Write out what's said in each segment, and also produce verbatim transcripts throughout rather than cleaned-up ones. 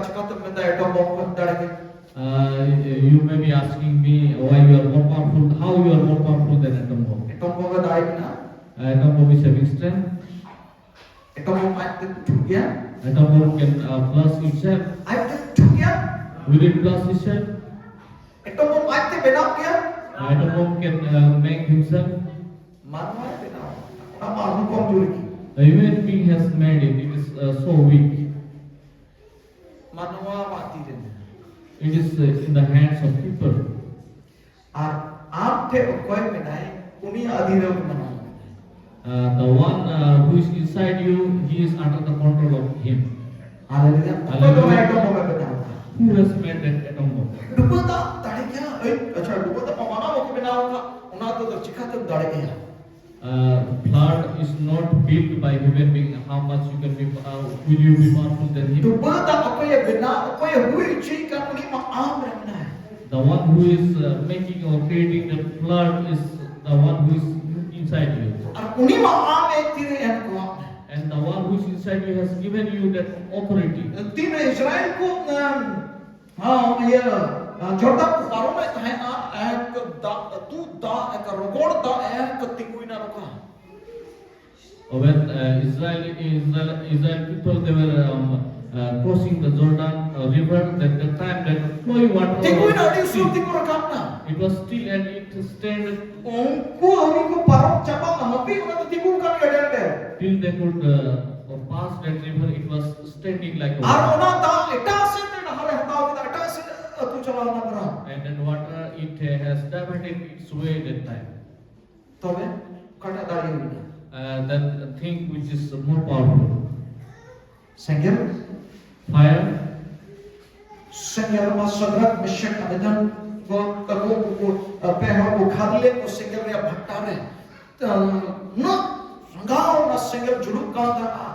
ᱪᱤᱠᱟᱹᱛᱮᱢ ᱢᱮᱱᱫᱟ ᱮᱴᱚᱢ ᱵᱚᱢ ᱠᱷᱚᱱ ᱫᱟᱲᱮ ᱜᱮ? Uh, you may be asking me why you are more powerful, how you are more powerful than atom bomb. ᱮᱴᱚᱢ ᱵᱚᱢ ᱨᱮ ᱫᱟᱲᱮ ᱢᱮᱱᱟᱜᱼᱟ? Atom bomb is having strength. ᱮᱴᱚᱢ ᱵᱚᱢ ᱟᱡ ᱛᱮ ᱴᱷᱩᱠ ᱜᱮᱭᱟ? Atom bomb can uh, blast itself. ᱟᱡ ᱛᱮ ᱴᱷᱩᱠ ᱜᱮᱭᱟ? Will it blast itself? ᱮᱴᱚᱢ ᱵᱚᱢ ᱟᱡ ᱛᱮ ᱵᱮᱱᱟᱣ ᱜᱮᱭᱟ? Atom bomb can uh, make himself. ᱢᱟᱱᱣᱟᱭ ᱵᱮᱱᱟᱣ ᱟᱠᱟᱫᱟ᱾ ᱚᱱᱟ ᱢᱟ ᱟᱨᱦᱚᱸ ᱠᱚᱢ ᱡᱳᱨ ᱜᱮ᱾ A human being has made it. It is uh, so weak. ᱢᱟᱱᱣᱟ ᱢᱟ ᱛᱤ ᱨᱮ ᱢᱮᱱᱟᱜᱼᱟ᱾ It is uh, in the hands of people. ᱟᱨ ᱟᱢ ᱴᱷᱮᱱ ᱚᱠᱚᱭ ᱢᱮᱱᱟᱭ, ᱩᱱᱤ ᱟᱫᱷᱤᱱ ᱨᱮ ᱢᱟᱱᱣᱟ ᱢᱮᱱᱟᱭ᱾ Uh, the one uh, who is inside you, he is under the control of him. Hallelujah. ᱚᱠᱚᱭ ᱫᱚ ᱚᱱᱟ ᱮᱴᱚᱢ ᱵᱚᱢ ᱮ ᱵᱮᱱᱟᱣ ᱟᱠᱟᱫᱟ? Who has made that atom bomb? ᱰᱩᱵᱟᱹ ᱫᱟᱜ ᱫᱟᱲᱮ ᱜᱮᱭᱟ? ᱮᱭ, ᱟᱪᱪᱷᱟ, ᱰᱩᱵᱟᱹ ᱫᱟᱜ ᱢᱟ ᱢᱟᱱᱣᱟ ᱵᱟᱠᱚ ᱵᱮᱱᱟᱣ ᱟᱠᱟᱫ, ᱚᱱᱟ ᱫᱚ ᱪᱤᱠᱟᱹᱛᱮᱢ ᱫᱟᱲᱮᱭᱟᱜᱼᱟ? Uh, flood is not built by human being. How much you can be, uh, will you be powerful than him? ᱰᱩᱵᱟᱹ ᱫᱟᱜ ᱚᱠᱚᱭᱮ ᱵᱮᱱᱟᱣ, ᱚᱠᱚᱭᱮ ᱦᱩᱭ ᱦᱚᱪᱚᱭᱮ ᱠᱟᱱ, ᱩᱱᱤ ᱢᱟ ᱟᱢ ᱨᱮ ᱢᱮᱱᱟᱭ᱾ The one who is uh, making or creating the flood is the one who is inside you. ᱟᱨ ᱩᱱᱤ ᱢᱟ ᱟᱢ ᱮ ᱛᱤᱨᱮ ᱮᱢ ᱠᱚᱣᱟ᱾ And the one who is inside you has given you that authority. ᱛᱤᱱᱨᱮ ᱤᱥᱨᱟᱭᱮᱞ ᱠᱚ, ᱟᱢ, ᱦᱚᱸ, ᱤᱭᱟᱹ, ᱡᱚᱨᱫᱟᱱ ᱠᱚ ᱯᱟᱨᱚᱢᱮᱫ ᱛᱟᱦᱮᱸᱫᱼᱟ, ᱮᱠ ᱫᱟᱜ, ᱫᱩ ᱫᱟᱜ, ᱮᱠ ᱨᱚᱜᱚᱲ ᱫᱟᱜ, ᱮᱠ ᱛᱤᱸᱜᱩᱭᱮᱱᱟ ᱱᱚᱝᱠᱟ᱾ When uh, Israel, Israel, Israel people, they were um, uh, crossing the Jordan uh, River, that the time that flowing water ᱛᱤᱸᱜᱩᱭᱮᱱᱟ, ᱟᱹᱰᱤ ᱩᱥᱩᱞ was ᱛᱤᱸᱜᱩ ᱨᱟᱠᱟᱵ ᱮᱱᱟ᱾ It was still and it stayed. ᱩᱱᱠᱩ ᱟᱹᱣᱨᱤ ᱠᱚ ᱯᱟᱨᱚᱢ ᱪᱟᱵᱟᱜ ᱦᱟᱹᱵᱤᱡ ᱚᱱᱟ ᱫᱚ ᱛᱤᱸᱜᱩ ᱠᱟᱱ ᱜᱮᱭᱟ ᱰᱮᱨ ᱰᱮᱨ᱾ Till they could uh, pass that river, it was standing like a R water. ᱚᱱᱟ ᱫᱟᱜ ᱮᱴᱟᱜ ᱥᱮᱫ ᱨᱮ ᱰᱟᱦᱟᱨ ᱮ ᱦᱟᱛᱟᱣ ᱠᱮᱫᱟ, ᱮᱴᱟᱜ ᱥᱮᱫ ᱟᱹᱛᱩ ᱪᱟᱞᱟᱣ ᱮᱱᱟ ᱵᱚᱱᱟ᱾ And that water, it uh, has diverted its way that time. ᱛᱚᱵᱮ ᱚᱠᱟᱴᱟᱜ ᱫᱟᱲᱮ ᱦᱩᱭᱱᱟ? Uh, that thing which is more powerful. ᱥᱮᱸᱜᱮᱞ᱾ Fire. ᱥᱮᱸᱜᱮᱞ ᱢᱟ ᱥᱟᱫᱨᱟᱠ, ᱢᱮᱥᱟᱠ, ᱟᱵᱮᱫᱱᱮᱜᱳ ᱛᱟᱠᱚ ᱩᱱᱠᱩ, ᱟ, ᱯᱮ ᱦᱚᱲ ᱠᱚ ᱠᱷᱟᱫᱽᱞᱮ ᱠᱚ ᱥᱮᱸᱜᱮᱞ ᱨᱮᱭᱟᱜ ᱵᱷᱟᱴᱟ ᱨᱮ᱾ ᱛᱚ, ᱩᱱᱟᱹᱜ ᱨᱟᱸᱜᱟᱣ ᱚᱱᱟ ᱥᱮᱸᱜᱮᱞ ᱡᱩᱞᱩᱜ ᱠᱟᱱ ᱛᱟᱦᱮᱸᱱᱟ᱾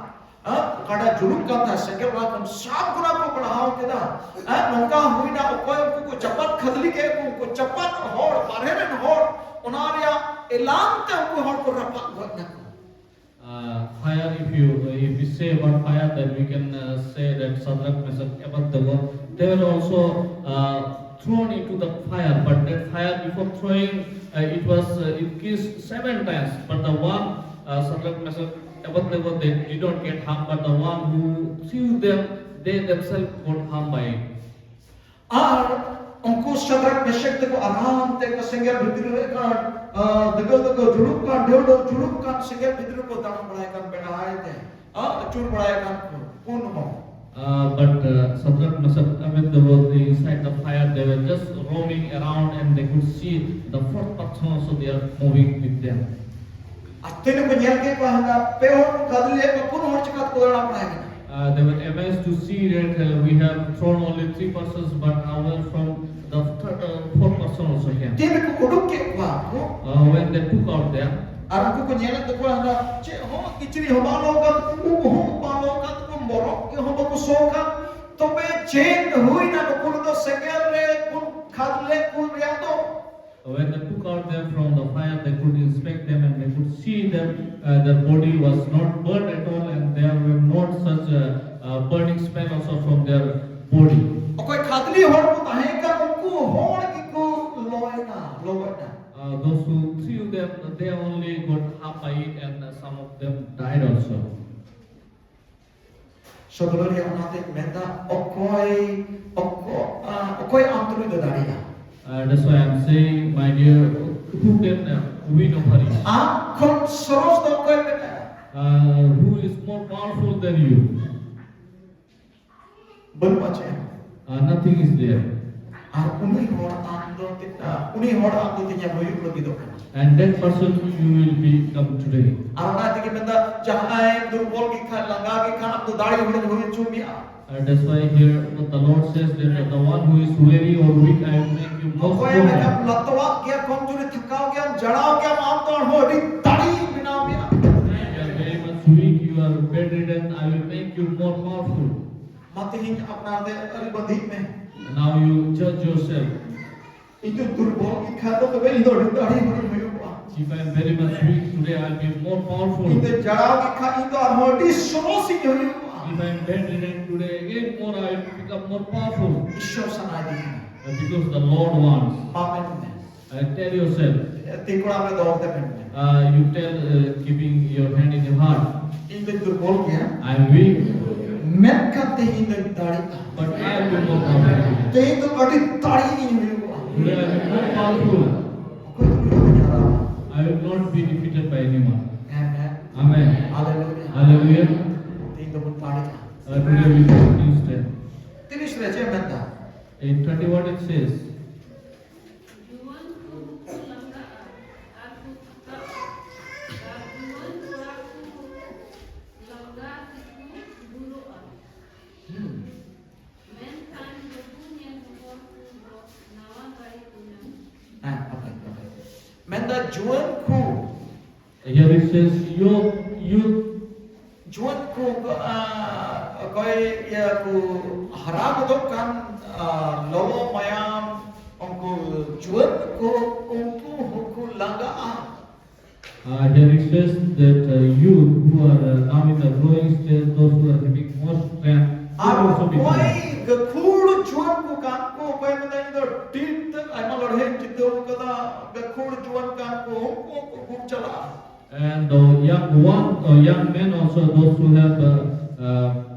ᱦᱮᱸ, ᱚᱠᱟᱴᱟᱜ ᱡᱩᱞᱩᱜ ᱠᱟᱱ ᱛᱟᱦᱮᱸ, ᱥᱮᱸᱜᱮᱞ ᱚᱱᱟ ᱠᱷᱚᱱ ᱥᱟᱵ ᱠᱷᱚᱱᱟᱜ ᱠᱚ ᱵᱟᱲᱦᱟᱣ ᱠᱮᱫᱟ᱾ ᱦᱮᱸ, ᱱᱚᱝᱠᱟ ᱦᱩᱭᱱᱟ, ᱚᱠᱚᱭ ᱩᱱᱠᱩ ᱠᱚ ᱪᱟᱯᱟᱫ ᱠᱷᱟᱫᱽᱞᱤ ᱠᱮᱫ ᱠᱚ, ᱩᱱᱠᱩ ᱪᱟᱯᱟᱫ ᱦᱚᱲ, ᱵᱟᱨᱦᱮ ᱨᱮᱱ ᱦᱚᱲ, ᱚᱱᱟ ᱨᱮᱭᱟᱜ ᱮᱞᱟᱝ ᱛᱮ ᱩᱱᱠᱩ ᱦᱚᱲ ᱠᱚ ᱨᱟᱯᱟᱜ ᱜᱚᱡ ᱱᱟᱠᱚ᱾ Uh, fire, if you if we say about fire, then we can uh, say that Shadrach, Meshach, Abednego, they were also uh, thrown into the fire. But that fire, before throwing, uh, it was uh, increased seven times. But the one uh, Shadrach, Meshach, Abednego, they did not get harm. But the one who threw them, they themselves got harmed by it. ᱟᱨ ᱩᱱᱠᱩ ᱥᱟᱫᱨᱟᱠ ᱢᱮᱥᱮᱠ ᱛᱮᱠᱚ ᱟᱨᱟᱢ ᱛᱮ ᱥᱮᱸᱜᱮᱞ ᱵᱷᱤᱛᱨᱤ ᱨᱮ ᱠᱟᱱ ᱫᱟᱹᱜᱟᱹᱣ ᱫᱟᱹᱜᱟᱹᱣ ᱡᱩᱞᱩᱜ ᱠᱟᱱ ᱰᱷᱮᱣ ᱰᱷᱮᱣ ᱡᱩᱞᱩᱜ ᱠᱟᱱ ᱥᱮᱸᱜᱮᱞ ᱵᱷᱤᱛᱨᱤ ᱨᱮᱠᱚ ᱫᱟᱬᱟ ᱵᱟᱲᱟᱭ ᱠᱟᱱ ᱵᱮᱲᱟᱭ ᱛᱮ ᱟᱹᱪᱩᱨ ᱵᱟᱲᱟᱭ ᱠᱟᱱ ᱠᱚ ᱯᱩᱱ ᱦᱚᱲ Uh, but uh, Shadrach, Meshach, Abednego, they inside the fire, they were just roaming around and they could see the fourth person also they are moving with them. ᱟᱨ ᱛᱤᱱᱟᱹᱜ ᱠᱚ ᱧᱮᱞ ᱠᱮᱫ ᱠᱚᱣᱟ ᱦᱟᱸᱜ ᱯᱮ ᱦᱚᱲ ᱠᱚ ᱠᱷᱟᱫᱽᱞᱮ ᱠᱚ ᱯᱩᱱ ᱦᱚᱲ ᱪᱤᱠᱟ ᱛᱮᱠᱚ ᱫᱟᱬᱟ ᱵᱟᱲᱟᱭ ᱠᱟᱱᱟ Uh, they were amazed to see that uh, we have thrown only three persons, but however from the third, uh, fourth person also came. ᱛᱤᱱ ᱨᱮᱠᱚ ᱩᱰᱩᱠ ᱠᱮᱫ ᱠᱚᱣᱟ ᱠᱚ Uh, when they took out them, ᱟᱨ ᱩᱱᱠᱩ ᱠᱚ ᱧᱮᱞᱮᱫ ᱛᱟᱠᱚᱣᱟ ᱦᱟᱸᱜ ᱪᱮᱫ ᱦᱚᱸ ᱠᱤᱪᱨᱤᱡ ᱦᱚᱸ ᱵᱟᱝ ᱞᱚ ᱠᱟᱱ ᱩᱵ ᱦᱚᱸ ᱵᱟᱝ ᱞᱚ ᱠᱟᱱ ᱛᱟᱠᱚ ᱢᱚᱨᱚᱠ ᱜᱮ ᱦᱚᱸ ᱵᱟᱠᱚ ᱥᱚ ᱠᱟᱱ ᱛᱚᱵᱮ ᱪᱮᱫ ᱦᱩᱭᱱᱟ ᱱᱩᱠᱩ ᱫᱚ ᱥᱮᱸᱜᱮᱞ ᱨᱮ ᱠᱚ ᱠᱷᱟᱫᱽᱞᱮ ᱠᱚ ᱨᱮᱭᱟᱜ ᱫᱚ when they took out them from the fire, they could inspect them and they could see that uh, their body was not burned at all, and there were not such a, uh, burning smell also from their body. ᱚᱠᱚᱭ ᱠᱷᱟᱫᱽᱞᱮ ᱦᱚᱲ ᱠᱚ ᱛᱟᱦᱮᱸ ᱠᱟᱱ ᱩᱱᱠᱩ ᱦᱚᱲ ᱜᱮᱠᱚ ᱞᱚᱭᱮᱱᱟ ᱞᱚᱭᱮᱱᱟ Uh, those who threw them, they only got half by it, and uh, some of them died also. ᱥᱚᱫᱚᱨ ᱨᱮᱭᱟᱜ ᱚᱱᱟᱛᱮ ᱢᱮᱱᱫᱟ ᱚᱠᱚᱭ ᱚᱠᱚ- ᱟ, ᱚᱠᱚᱭ ᱟᱢ ᱛᱩᱞᱩᱡ ᱫᱚ ᱫᱟᱲᱮᱭᱟᱜᱼᱟ Uh, that's why I'm saying, my dear, who can uh, win over you? ᱟᱢ ᱠᱷᱚᱱ ᱥᱚᱨᱚᱥ ᱫᱚ ᱚᱠᱚᱭ ᱢᱮᱱᱟᱜᱼᱟ Uh, who is more powerful than you? ᱵᱟᱹᱱᱩᱜᱼᱟ ᱪᱮᱫ Uh, nothing is there. ᱟᱨ ᱩᱱᱤ ᱦᱚᱲ ᱟᱢ ᱫᱚ ᱛᱤ- ᱟ, ᱩᱱᱤ ᱦᱚᱲ ᱟᱢ ᱫᱚ ᱛᱮᱦᱮᱧ ᱦᱩᱭᱩᱜ ᱞᱟᱹᱜᱤᱫᱚᱜ ᱠᱟᱱᱟ And that person you will become today. ᱟᱨ ᱚᱱᱟ ᱛᱮᱜᱮ ᱢᱮᱱᱫᱟ ᱡᱟᱦᱟᱸᱭ ᱫᱩᱨᱵᱚᱞ ᱜᱮ ᱠᱷᱟᱱ ᱞᱟᱸᱜᱟ ᱜᱮ ᱠᱷᱟᱱ ᱟᱢ ᱫᱚ ᱫᱟᱲᱮ ᱦᱚᱲᱤᱧ ᱦᱩᱭ ᱦᱚᱪᱚ ᱢᱮᱭᱟ And that's why here what the Lord says that the one who is weary or weak, I will make you more ᱚᱠᱚᱭ stronger. ᱢᱮᱱᱟᱢ ᱞᱟᱛᱣᱟᱜ ᱜᱮᱭᱟ ᱠᱚᱢᱡᱩᱨᱤ ᱛᱷᱟᱠᱟᱣ ᱜᱮᱭᱟᱢ ᱡᱟᱲᱟᱣ ᱜᱮᱭᱟᱢ ᱟᱢ ᱫᱚ ᱟᱨᱦᱚᱸ ᱟᱹᱰᱤ ᱫᱟᱲᱮ ᱵᱮᱱᱟᱣ ᱢᱮᱭᱟ You are very much weak, you are bedridden, I will make you more powerful. ᱢᱟ ᱛᱮᱦᱮᱧ ᱟᱯᱱᱟᱨ ᱛᱮ ᱟᱹᱨᱤ ᱵᱟᱹᱫᱷᱤᱡ ᱢᱮ And now you judge yourself. ᱤᱧ ᱫᱚ ᱫᱩᱨᱵᱚᱞ ᱜᱮ ᱠᱷᱟᱱ ᱫᱚ ᱛᱚᱵᱮ ᱤᱧ ᱫᱚ ᱟᱹᱰᱤ ᱫᱟᱲᱮ ᱦᱚᱲᱤᱧ ᱦᱩᱭᱩᱜᱼᱟ If I am very much weak today, I'll be more powerful. ᱤᱧ ᱫᱚ ᱡᱟᱲᱟᱣ ᱜᱮ ᱠᱷᱟᱱ ᱤᱧ ᱫᱚ ᱟᱨᱦᱚᱸ ᱟᱹᱰᱤ ᱥᱚᱨᱚᱥᱤᱧ ᱦᱩᱭᱩᱜᱼᱟ᱾ If I am bedridden today, again more I will become more powerful. Ishwar ᱥᱟᱱᱟᱭᱮᱫᱤᱧᱟ᱾ Uh, because the Lord wants. ᱟᱢᱮᱱ ᱢᱮ᱾ Uh, tell yourself. ᱛᱤ ᱠᱚᱲᱟᱢ ᱨᱮ ᱫᱚᱦᱚ ᱠᱟᱛᱮ ᱢᱮᱱ ᱢᱮ᱾ Uh, you tell, uh, keeping your hand in your heart. ᱤᱧ ᱫᱚᱧ ᱫᱩᱨᱵᱚᱞ ᱜᱮᱭᱟ᱾ I am weak, ᱢᱮᱱᱠᱷᱟᱱ ᱛᱮᱦᱮᱧ ᱫᱚᱧ ᱫᱟᱲᱮᱜᱼᱟ᱾ but I will be more powerful. ᱛᱮᱦᱮᱧ ᱫᱚ ᱟᱹᱰᱤ ᱫᱟᱲᱮᱭᱤᱧ ᱦᱩᱭᱩᱜᱼᱟ᱾ Today I will be more powerful. ᱚᱠᱚᱭ ᱛᱩᱞᱩᱡ ᱤᱧ ᱦᱟᱨᱟᱜᱼᱟ᱾ I will not be defeated by anyone. ᱟᱢᱮᱱ᱾ Amen. ᱦᱟᱞᱮᱞᱩᱭᱟ᱾ Hallelujah. ᱛᱮᱦᱮᱧ ᱫᱚᱵᱚᱱ ᱫᱟᱲᱮᱜᱼᱟ᱾ Uh, today we will be strength. ᱛᱤᱨᱤᱥ ᱨᱮ ᱪᱮᱫ ᱮ ᱢᱮᱱᱫᱟ? In thirty-one it says, ᱡᱩᱣᱟᱹᱱ ᱠᱚ ᱦᱚᱸᱠᱚ ᱞᱟᱸᱜᱟᱜᱼᱟ ᱟᱨ ᱠᱚ ᱛᱷᱟᱠᱟᱜᱼᱟ, ᱟᱨ ᱡᱩᱣᱟᱹᱱ ᱠᱚᱲᱟ ᱠᱚ ᱞᱟᱸᱜᱟ ᱛᱮᱠᱚ ᱵᱩᱨᱩᱜᱼᱟ᱾ ᱦᱩᱸ᱾ ᱢᱮᱱᱠᱷᱟᱱ ᱵᱟᱹᱦᱩ ᱧᱮᱞ ᱦᱚᱲ ᱠᱚ ᱫᱚ ᱱᱟᱣᱟ ᱫᱟᱲᱮ ᱠᱚ ᱧᱟᱢᱟ᱾ ᱦᱮᱸ, ᱵᱟᱠᱷᱟᱡ, ᱵᱟᱠᱷᱟᱡ᱾ ᱢᱮᱱᱫᱟ ᱡᱩᱣᱟᱹᱱ ᱠᱚ, here it says, youth, youth, ᱡᱩᱣᱟᱹᱱ ᱠᱚ, ᱟ, ᱚᱠᱚᱭ ᱤᱭᱟᱹ ᱠᱚ ᱦᱟᱨᱟ ᱜᱚᱫᱚᱜ ᱠᱟᱱ, ᱟ, ᱞᱚᱞᱚ ᱢᱟᱭᱟᱢ, ᱩᱱᱠᱩ ᱡᱩᱣᱟᱹᱱ ᱠᱚ, ᱩᱱᱠᱩ ᱦᱚᱸᱠᱚ ᱞᱟᱸᱜᱟᱜᱼᱟ᱾ Uh, here it says that uh, youth who are uh, now in the growing stage, those who are having more strength, they R will also be ᱚᱠᱚᱭ tired. ᱜᱟᱹᱠᱷᱩᱲ ᱡᱩᱣᱟᱹᱱ ᱠᱚ ᱠᱟᱱ ᱠᱚ, ᱚᱠᱚᱭ ᱢᱮᱱᱫᱟ ᱤᱧ ᱫᱚ ᱴᱤᱴ ᱟᱭᱢᱟ ᱞᱟᱹᱲᱦᱟᱹᱭ ᱡᱤᱛᱟᱹᱣ ᱠᱟᱫᱟ, ᱜᱟᱹᱠᱷᱩᱲ ᱡᱩᱣᱟᱹᱱ ᱠᱟᱱ ᱠᱚ, ᱩᱱᱠᱩ ᱦᱚᱸᱠᱚ ᱜᱩᱨ ᱪᱟᱞᱟᱜᱼᱟ᱾ And uh, young one, uh, young men also, those who have, uh, uh,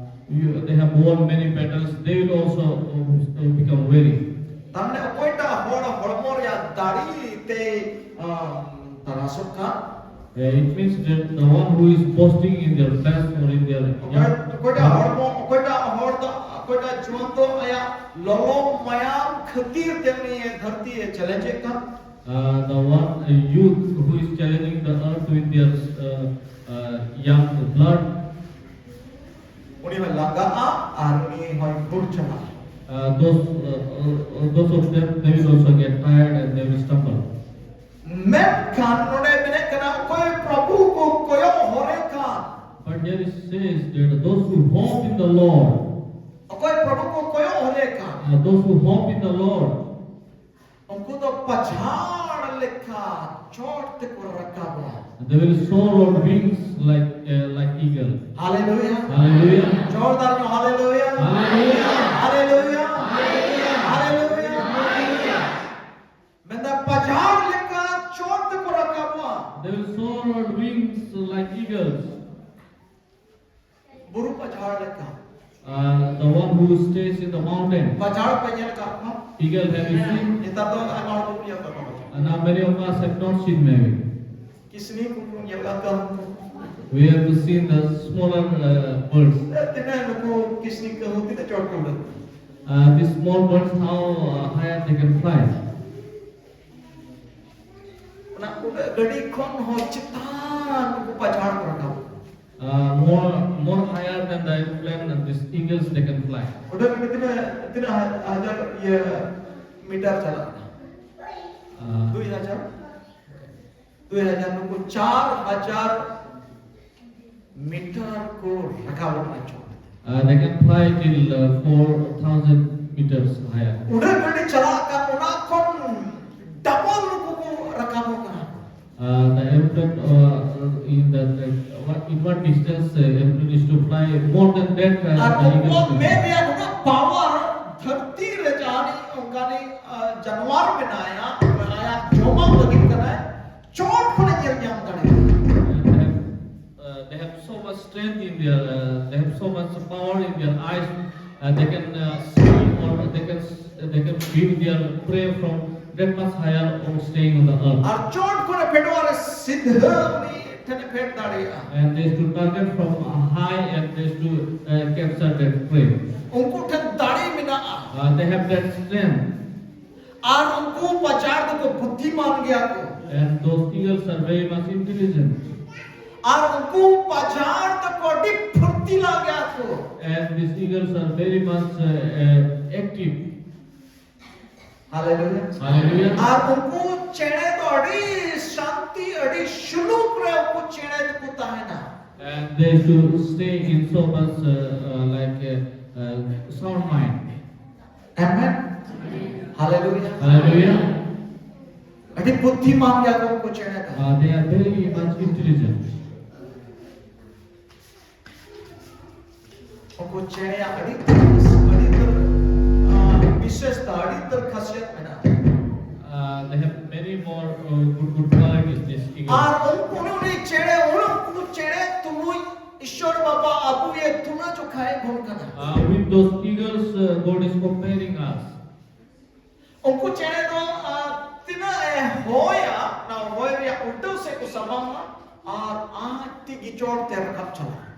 you, they have won many battles, they will also uh, become weary. ᱛᱟᱨᱢᱟᱱᱮ ᱚᱠᱚᱭᱴᱟᱜ ᱦᱚᱲ ᱦᱚᱲᱢᱚ ᱨᱮᱭᱟᱜ ᱫᱟᱲᱮ ᱛᱮ ᱟᱢ, ᱛᱟᱨᱟᱥᱚᱜ ᱠᱟᱱ, Uh, it means that the one who is boasting in their flesh or in their ᱚᱠᱚᱭ- ᱚᱠᱚᱭᱴᱟᱜ ᱦᱚᱲᱢᱚ, ᱚᱠᱚᱭᱴᱟᱜ ᱦᱚᱲ ᱫᱚ, ᱚᱠᱚᱭᱴᱟᱜ ᱡᱩᱣᱟᱹᱱ ᱫᱚ ᱟᱭᱟᱜ ᱞᱚᱞᱚ ᱢᱟᱭᱟᱢ ᱠᱷᱟᱹᱛᱤᱨ ᱛᱮ ᱱᱤᱭᱟᱹ ᱫᱷᱟᱹᱨᱛᱤ ᱮ ᱪᱮᱞᱮᱧᱡᱮᱫ ᱠᱟᱱ, Uh, the one uh, youth who is challenging the earth with their uh, uh, young blood, ᱩᱱᱤ ᱦᱚᱸᱭ ᱞᱟᱸᱜᱟᱜᱼᱟ ᱟᱨ ᱩᱱᱤ ᱦᱚᱸᱭ ᱜᱩᱨ ᱪᱟᱞᱟᱜᱼᱟ᱾ uh, those, uh, uh, those of them, they will also get tired and they will stumble. ᱢᱮᱱᱠᱷᱟᱱ ᱱᱚᱰᱮ ᱢᱮᱱᱮᱫ ᱠᱟᱱᱟ, ᱚᱠᱚᱭ ᱯᱨᱚᱵᱷᱩ ᱠᱚ ᱠᱚᱭᱚᱜ ᱦᱚᱨᱮ ᱠᱟᱱ, But here it says that those who hope in the Lord, ᱚᱠᱚᱭ ᱯᱨᱚᱵᱷᱩ ᱠᱚ ᱠᱚᱭᱚᱜ ᱦᱚᱨᱮ ᱠᱟᱱ, uh, those who hope in the Lord, ᱩᱱᱠᱩ ᱫᱚ ᱯᱟᱪᱷᱟᱲ ᱞᱮᱠᱟ ᱪᱚᱴ ᱛᱮᱠᱚ ᱨᱟᱠᱟᱵᱚᱜᱼᱟ᱾ They will soar on wings like, uh, like eagle. Hallelujah. Hallelujah. ᱡᱳᱨᱫᱟᱨ ᱧᱚᱜ hallelujah. Hallelujah. Hallelujah. Hallelujah. ᱢᱮᱱᱫᱟ ᱯᱟᱡᱷᱟᱲ ᱞᱮᱠᱟ ᱪᱚᱴ ᱛᱮᱠᱚ ᱨᱟᱠᱟᱵᱚᱜᱼᱟ᱾ They will soar on wings like eagles. ᱵᱩᱨᱩ ᱯᱟᱡᱷᱟᱲ ᱞᱮᱠᱟ᱾ Uh, the one who stays in the mountain. ᱯᱟᱡᱷᱟᱲ ᱯᱮ ᱧᱮᱞ ᱠᱟᱜ ᱠᱚᱣᱟ? Eagle, have you seen? ᱱᱮᱛᱟᱨ ᱫᱚ ᱟᱭᱢᱟ ᱦᱚᱲ ᱠᱚ ᱧᱮᱞ ᱠᱟᱜ ᱠᱚᱣᱟ᱾ And now many of us have not seen maybe. ᱠᱤᱥᱱᱤ ᱠᱚ ᱧᱮᱞ ᱠᱟᱜ ᱠᱚᱣᱟ᱾ We have to seen the smaller uh, birds. ᱛᱤᱱᱟᱹᱜ ᱱᱩᱠᱩ ᱠᱤᱥᱱᱤ ᱠᱟᱹᱦᱩ ᱛᱤᱱᱟᱹᱜ ᱪᱚᱴ ᱠᱚ ᱩᱰᱟᱹᱜ᱾ Uh, these small birds, how uh, higher they can fly. ᱚᱱᱟ ᱩᱰᱟᱹᱜ ᱜᱟᱹᱰᱤ ᱠᱷᱚᱱ ᱦᱚᱸ ᱪᱮᱛᱟᱱ ᱩᱱᱠᱩ ᱯᱟᱡᱷᱟᱲ ᱠᱚ ᱨᱟᱠᱟᱵ᱾ Uh, more more higher than the aeroplane, uh, these eagles they can fly. ᱩᱰᱟᱹᱜ ᱜᱟᱹᱰᱤ ᱛᱤᱱᱟᱹᱜ ᱛᱤᱱᱟᱹᱜ ᱦᱟᱡᱟᱨ ᱤᱭᱟᱹ ᱢᱤᱴᱟᱨ ᱪᱟᱞᱟᱜ ᱠᱟᱱᱟ? Uh, ᱫᱩᱭ ᱦᱟᱡᱟᱨ ᱫᱩᱭ ᱦᱟᱡᱟᱨ ᱱᱩᱠᱩ ᱪᱟᱨ ᱦᱟᱡᱟᱨ ᱢᱤᱴᱟᱨ ᱠᱚ ᱨᱟᱠᱟᱵᱚᱜ ᱠᱟᱱᱟ ᱪᱚᱴ᱾ Uh, they can fly till uh, four thousand meters higher. ᱩᱰᱟᱹᱜ ᱜᱟᱹᱰᱤ ᱪᱟᱞᱟᱜ ᱠᱟᱱ ᱚᱱᱟ ᱠᱷᱚᱱ ᱰᱟᱵᱚᱞ ᱱᱩᱠᱩ ᱠᱚ ᱨᱟᱠᱟᱵᱚᱜ ᱠᱟᱱᱟ᱾ Uh, the aeroplane uh, in the uh, what, in what distance uh, aeroplane is to fly more than that. Uh, R the eagle ᱩᱱᱠᱩᱣᱟᱜ can ᱢᱮᱫ fly. ᱨᱮᱭᱟᱜ ᱱᱩᱱᱟᱹᱜ ᱯᱟᱣᱟᱨ ᱫᱷᱟᱹᱨᱛᱤ ᱨᱮ ᱡᱟᱦᱟᱱᱤᱡ ᱚᱱᱠᱟᱱᱤᱡ ᱡᱟᱱᱣᱟᱨ ᱢᱮᱱᱟᱭᱟ, ᱟᱭᱟᱜ ᱡᱚᱢᱟᱜ ᱞᱟᱹᱜᱤᱫ ᱠᱟᱱᱟᱭ, ᱪᱚᱴ ᱠᱷᱚᱱᱮ ᱧᱮᱞ ᱧᱟᱢ ᱫᱟᱲᱮᱭᱟᱜᱼᱟ᱾ And they have, uh, they have so much strength in their, uh, they have so much power in their eyes. Uh, they can uh, see or they can they can view their prey from that much higher or staying on the earth. ᱟᱨ ᱪᱚᱴ ᱠᱷᱚᱱᱮ ᱯᱷᱮᱰᱚᱜᱼᱟ ᱨᱮ ᱥᱤᱫᱷᱟᱹ ᱩᱱᱤ ᱴᱷᱮᱱᱮ ᱯᱷᱮᱰ ᱫᱟᱲᱮᱭᱟᱜᱼᱟ᱾ And they to target from high and they to uh, capture that prey. ᱩᱱᱠᱩ ᱴᱷᱮᱱ ᱫᱟᱲᱮ ᱢᱮᱱᱟᱜᱼᱟ᱾ Uh, they have that strength. ᱟᱨ ᱩᱱᱠᱩ ᱯᱟᱡᱷᱟᱲ ᱫᱚᱠᱚ ᱵᱩᱫᱽᱫᱷᱤᱢᱟᱱ ᱜᱮᱭᱟ ᱠᱚ᱾ And those eagles are very much intelligent. ᱟᱨ ᱩᱱᱠᱩ ᱯᱟᱡᱷᱟᱲ ᱫᱚᱠᱚ ᱟᱹᱰᱤ ᱯᱷᱩᱨᱛᱤᱞᱟ ᱜᱮᱭᱟ ᱠᱚ᱾ And these eagles are very much uh, uh, active. Hallelujah. Hallelujah. ᱟᱨ ᱩᱱᱠᱩ ᱪᱮᱬᱮ ᱫᱚ ᱟᱹᱰᱤ ᱥᱟᱱᱛᱤ, ᱟᱹᱰᱤ ᱥᱩᱞᱩᱠ ᱨᱮ ᱩᱱᱠᱩ ᱪᱮᱬᱮ ᱫᱚᱠᱚ ᱛᱟᱦᱮᱱᱟ᱾ And they should stay in so much uh, uh, like uh, uh, sound mind. Amen. Hallelujah. Hallelujah. ᱟᱹᱰᱤ ᱵᱩᱫᱽᱫᱷᱤᱢᱟᱱ ᱜᱮᱭᱟ ᱠᱚ ᱩᱱᱠᱩ ᱪᱮᱬᱮ ᱫᱚ᱾ Uh, they are very much intelligent. ᱩᱱᱠᱩ ᱪᱮᱬᱮᱭᱟᱜ ᱟᱹᱰᱤ ᱩᱛᱟᱹᱨ, ᱟᱹᱰᱤ ᱩᱛᱟᱹᱨ, ᱟᱸ, ᱵᱤᱥᱮᱥᱛᱟ, ᱟᱹᱰᱤ ᱩᱛᱟᱹᱨ ᱠᱷᱟᱥᱤᱭᱟᱛ ᱢᱮᱱᱟᱜᱼᱟ᱾ Uh, they have many more uh, good, good qualities, these eagles. ᱟᱨ ᱩᱱᱠᱩ ᱩᱱᱤ ᱩᱱᱤ ᱪᱮᱬᱮ ᱩᱱᱠᱩ ᱪᱮᱬᱮ ᱛᱩᱞᱩᱡ ᱤᱥᱚᱨ ᱵᱟᱵᱟ ᱟᱵᱚᱭᱮ ᱛᱩᱞᱟᱹ ᱡᱚᱠᱷᱟ ᱮᱵᱚᱱ ᱠᱟᱱᱟ᱾ Uh, with those eagles, uh, God is comparing us. ᱩᱱᱠᱩ ᱪᱮᱬᱮ ᱫᱚ ᱟᱸ, ᱛᱤᱱᱟᱹᱜ ᱮ ᱦᱚᱭᱟ, ᱚᱱᱟ ᱦᱚᱭ ᱨᱮᱭᱟᱜ ᱩᱞᱴᱟᱹᱣ ᱥᱮᱫ ᱠᱚ ᱥᱟᱢᱟᱝᱟ ᱟᱨ ᱟᱡ ᱛᱮᱜᱮ ᱪᱚᱴ ᱛᱮ ᱨᱟᱠᱟᱵ ᱪᱟᱞᱟᱜᱼᱟ᱾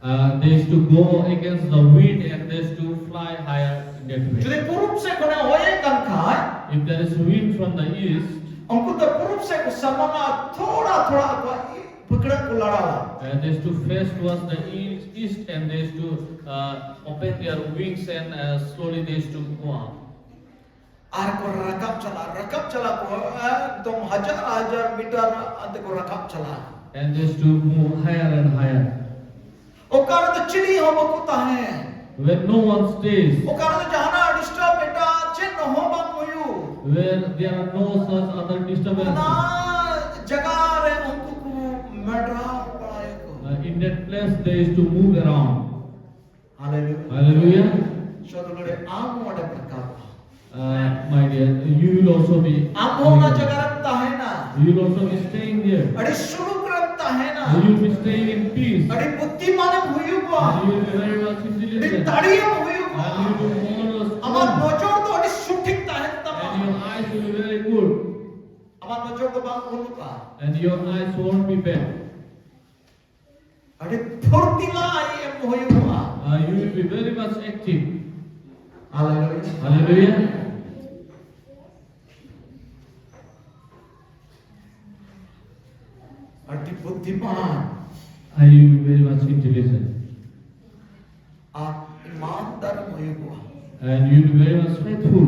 Uh, they used to go against the wind and they used to fly higher in that way. ᱡᱩᱫᱤ ᱯᱩᱨᱩᱵ ᱥᱮᱫ ᱠᱷᱚᱱᱮ ᱦᱚᱭᱮᱫ ᱠᱟᱱ ᱠᱷᱟᱱ, If there is wind from the east, ᱩᱱᱠᱩ ᱫᱚ ᱯᱩᱨᱩᱵ ᱥᱮᱫ ᱠᱚ ᱥᱟᱢᱟᱝᱟ, ᱛᱷᱚᱲᱟ ᱛᱷᱚᱲᱟ ᱟᱠᱚᱣᱟᱜ ᱯᱷᱟᱹᱠᱲᱟᱹᱜ ᱠᱚ ᱞᱟᱲᱟᱣᱟ᱾ uh, they used to face towards the east, east and they used to uh, open their wings and uh, slowly they used to go up. ᱟᱨ ᱠᱚ ᱨᱟᱠᱟᱵ ᱪᱟᱞᱟᱜᱼᱟ, ᱨᱟᱠᱟᱵ ᱪᱟᱞᱟᱜ ᱠᱚ, ᱮᱠᱫᱚᱢ ᱦᱟᱡᱟᱨ ᱦᱟᱡᱟᱨ ᱢᱤᱴᱟᱨ ᱟᱱᱛᱮ ᱠᱚ ᱨᱟᱠᱟᱵ ᱪᱟᱞᱟᱜᱼᱟ᱾ And they used to move higher and higher. ᱚᱠᱟ ᱨᱮᱫᱚ ᱪᱤᱞᱤ ᱦᱚᱸ ᱵᱟᱠᱚ ᱛᱟᱦᱮᱸ, Where no one stays, ᱚᱠᱟ ᱨᱮᱫᱚ ᱡᱟᱦᱟᱱᱟᱜ ᱰᱤᱥᱴᱟᱨᱵ ᱮᱴᱟᱜ ᱪᱮᱫ ᱦᱚᱸ ᱵᱟᱝ ᱦᱩᱭᱩᱜ, where there are no such other disturbance. ᱚᱱᱟ ᱡᱟᱭᱜᱟ ᱨᱮ ᱩᱱᱠᱩ ᱠᱚ ᱢᱮᱰᱨᱟᱣ ᱵᱟᱲᱟᱭᱟᱠᱚ᱾ Uh, in that place, they used to move around. Hallelujah. Hallelujah. ᱥᱚᱫᱚᱨ ᱟᱢ ᱚᱸᱰᱮ ᱨᱟᱠᱟᱵ᱾ Uh, my dear, you will also be. ᱟᱢ ᱦᱚᱸ ᱚᱱᱟ ᱡᱟᱭᱜᱟ ᱨᱮᱢ ᱛᱟᱦᱮᱱᱟ᱾ You will also be staying there. ᱟᱹᱰᱤ ᱥᱩᱞᱩᱠ ᱨᱮᱢ ᱛᱟᱦᱮᱱᱟ᱾ You will be staying in peace. ᱟᱹᱰᱤ ᱵᱩᱫᱽᱫᱷᱤᱢᱟᱱᱮᱢ ᱦᱩᱭᱩᱜᱼᱟ᱾ And you will be very much ᱟᱹᱰᱤ intelligent. ᱫᱟᱲᱮᱭᱟᱱ ᱦᱩᱭᱩᱜᱼᱟ᱾ And you will be more ᱟᱢᱟᱜ strong. ᱱᱚᱡᱚᱨ ᱫᱚ ᱟᱹᱰᱤ ᱥᱚᱴᱷᱤᱠ ᱛᱟᱦᱮᱱ ᱛᱟᱢᱟ᱾ And your eyes will be very good. ᱟᱢᱟᱜ ᱱᱚᱡᱚᱨ ᱫᱚ ᱵᱟᱝ ᱵᱷᱩᱞᱩᱜᱼᱟ᱾ And your eyes won't be bad. ᱟᱹᱰᱤ ᱯᱷᱩᱨᱛᱤᱞᱟ ᱮᱢ ᱦᱩᱭᱩᱜᱼᱟ᱾ Uh, you will be very much active. Hallelujah. Hallelujah. ᱟᱹᱰᱤ ᱵᱩᱫᱽᱫᱷᱤᱢᱟᱱ And you will be very much intelligent. ᱟᱨ ᱤᱢᱟᱱᱫᱟᱨ ᱮᱢ ᱦᱩᱭᱩᱜᱼᱟ᱾ And you will be very much faithful.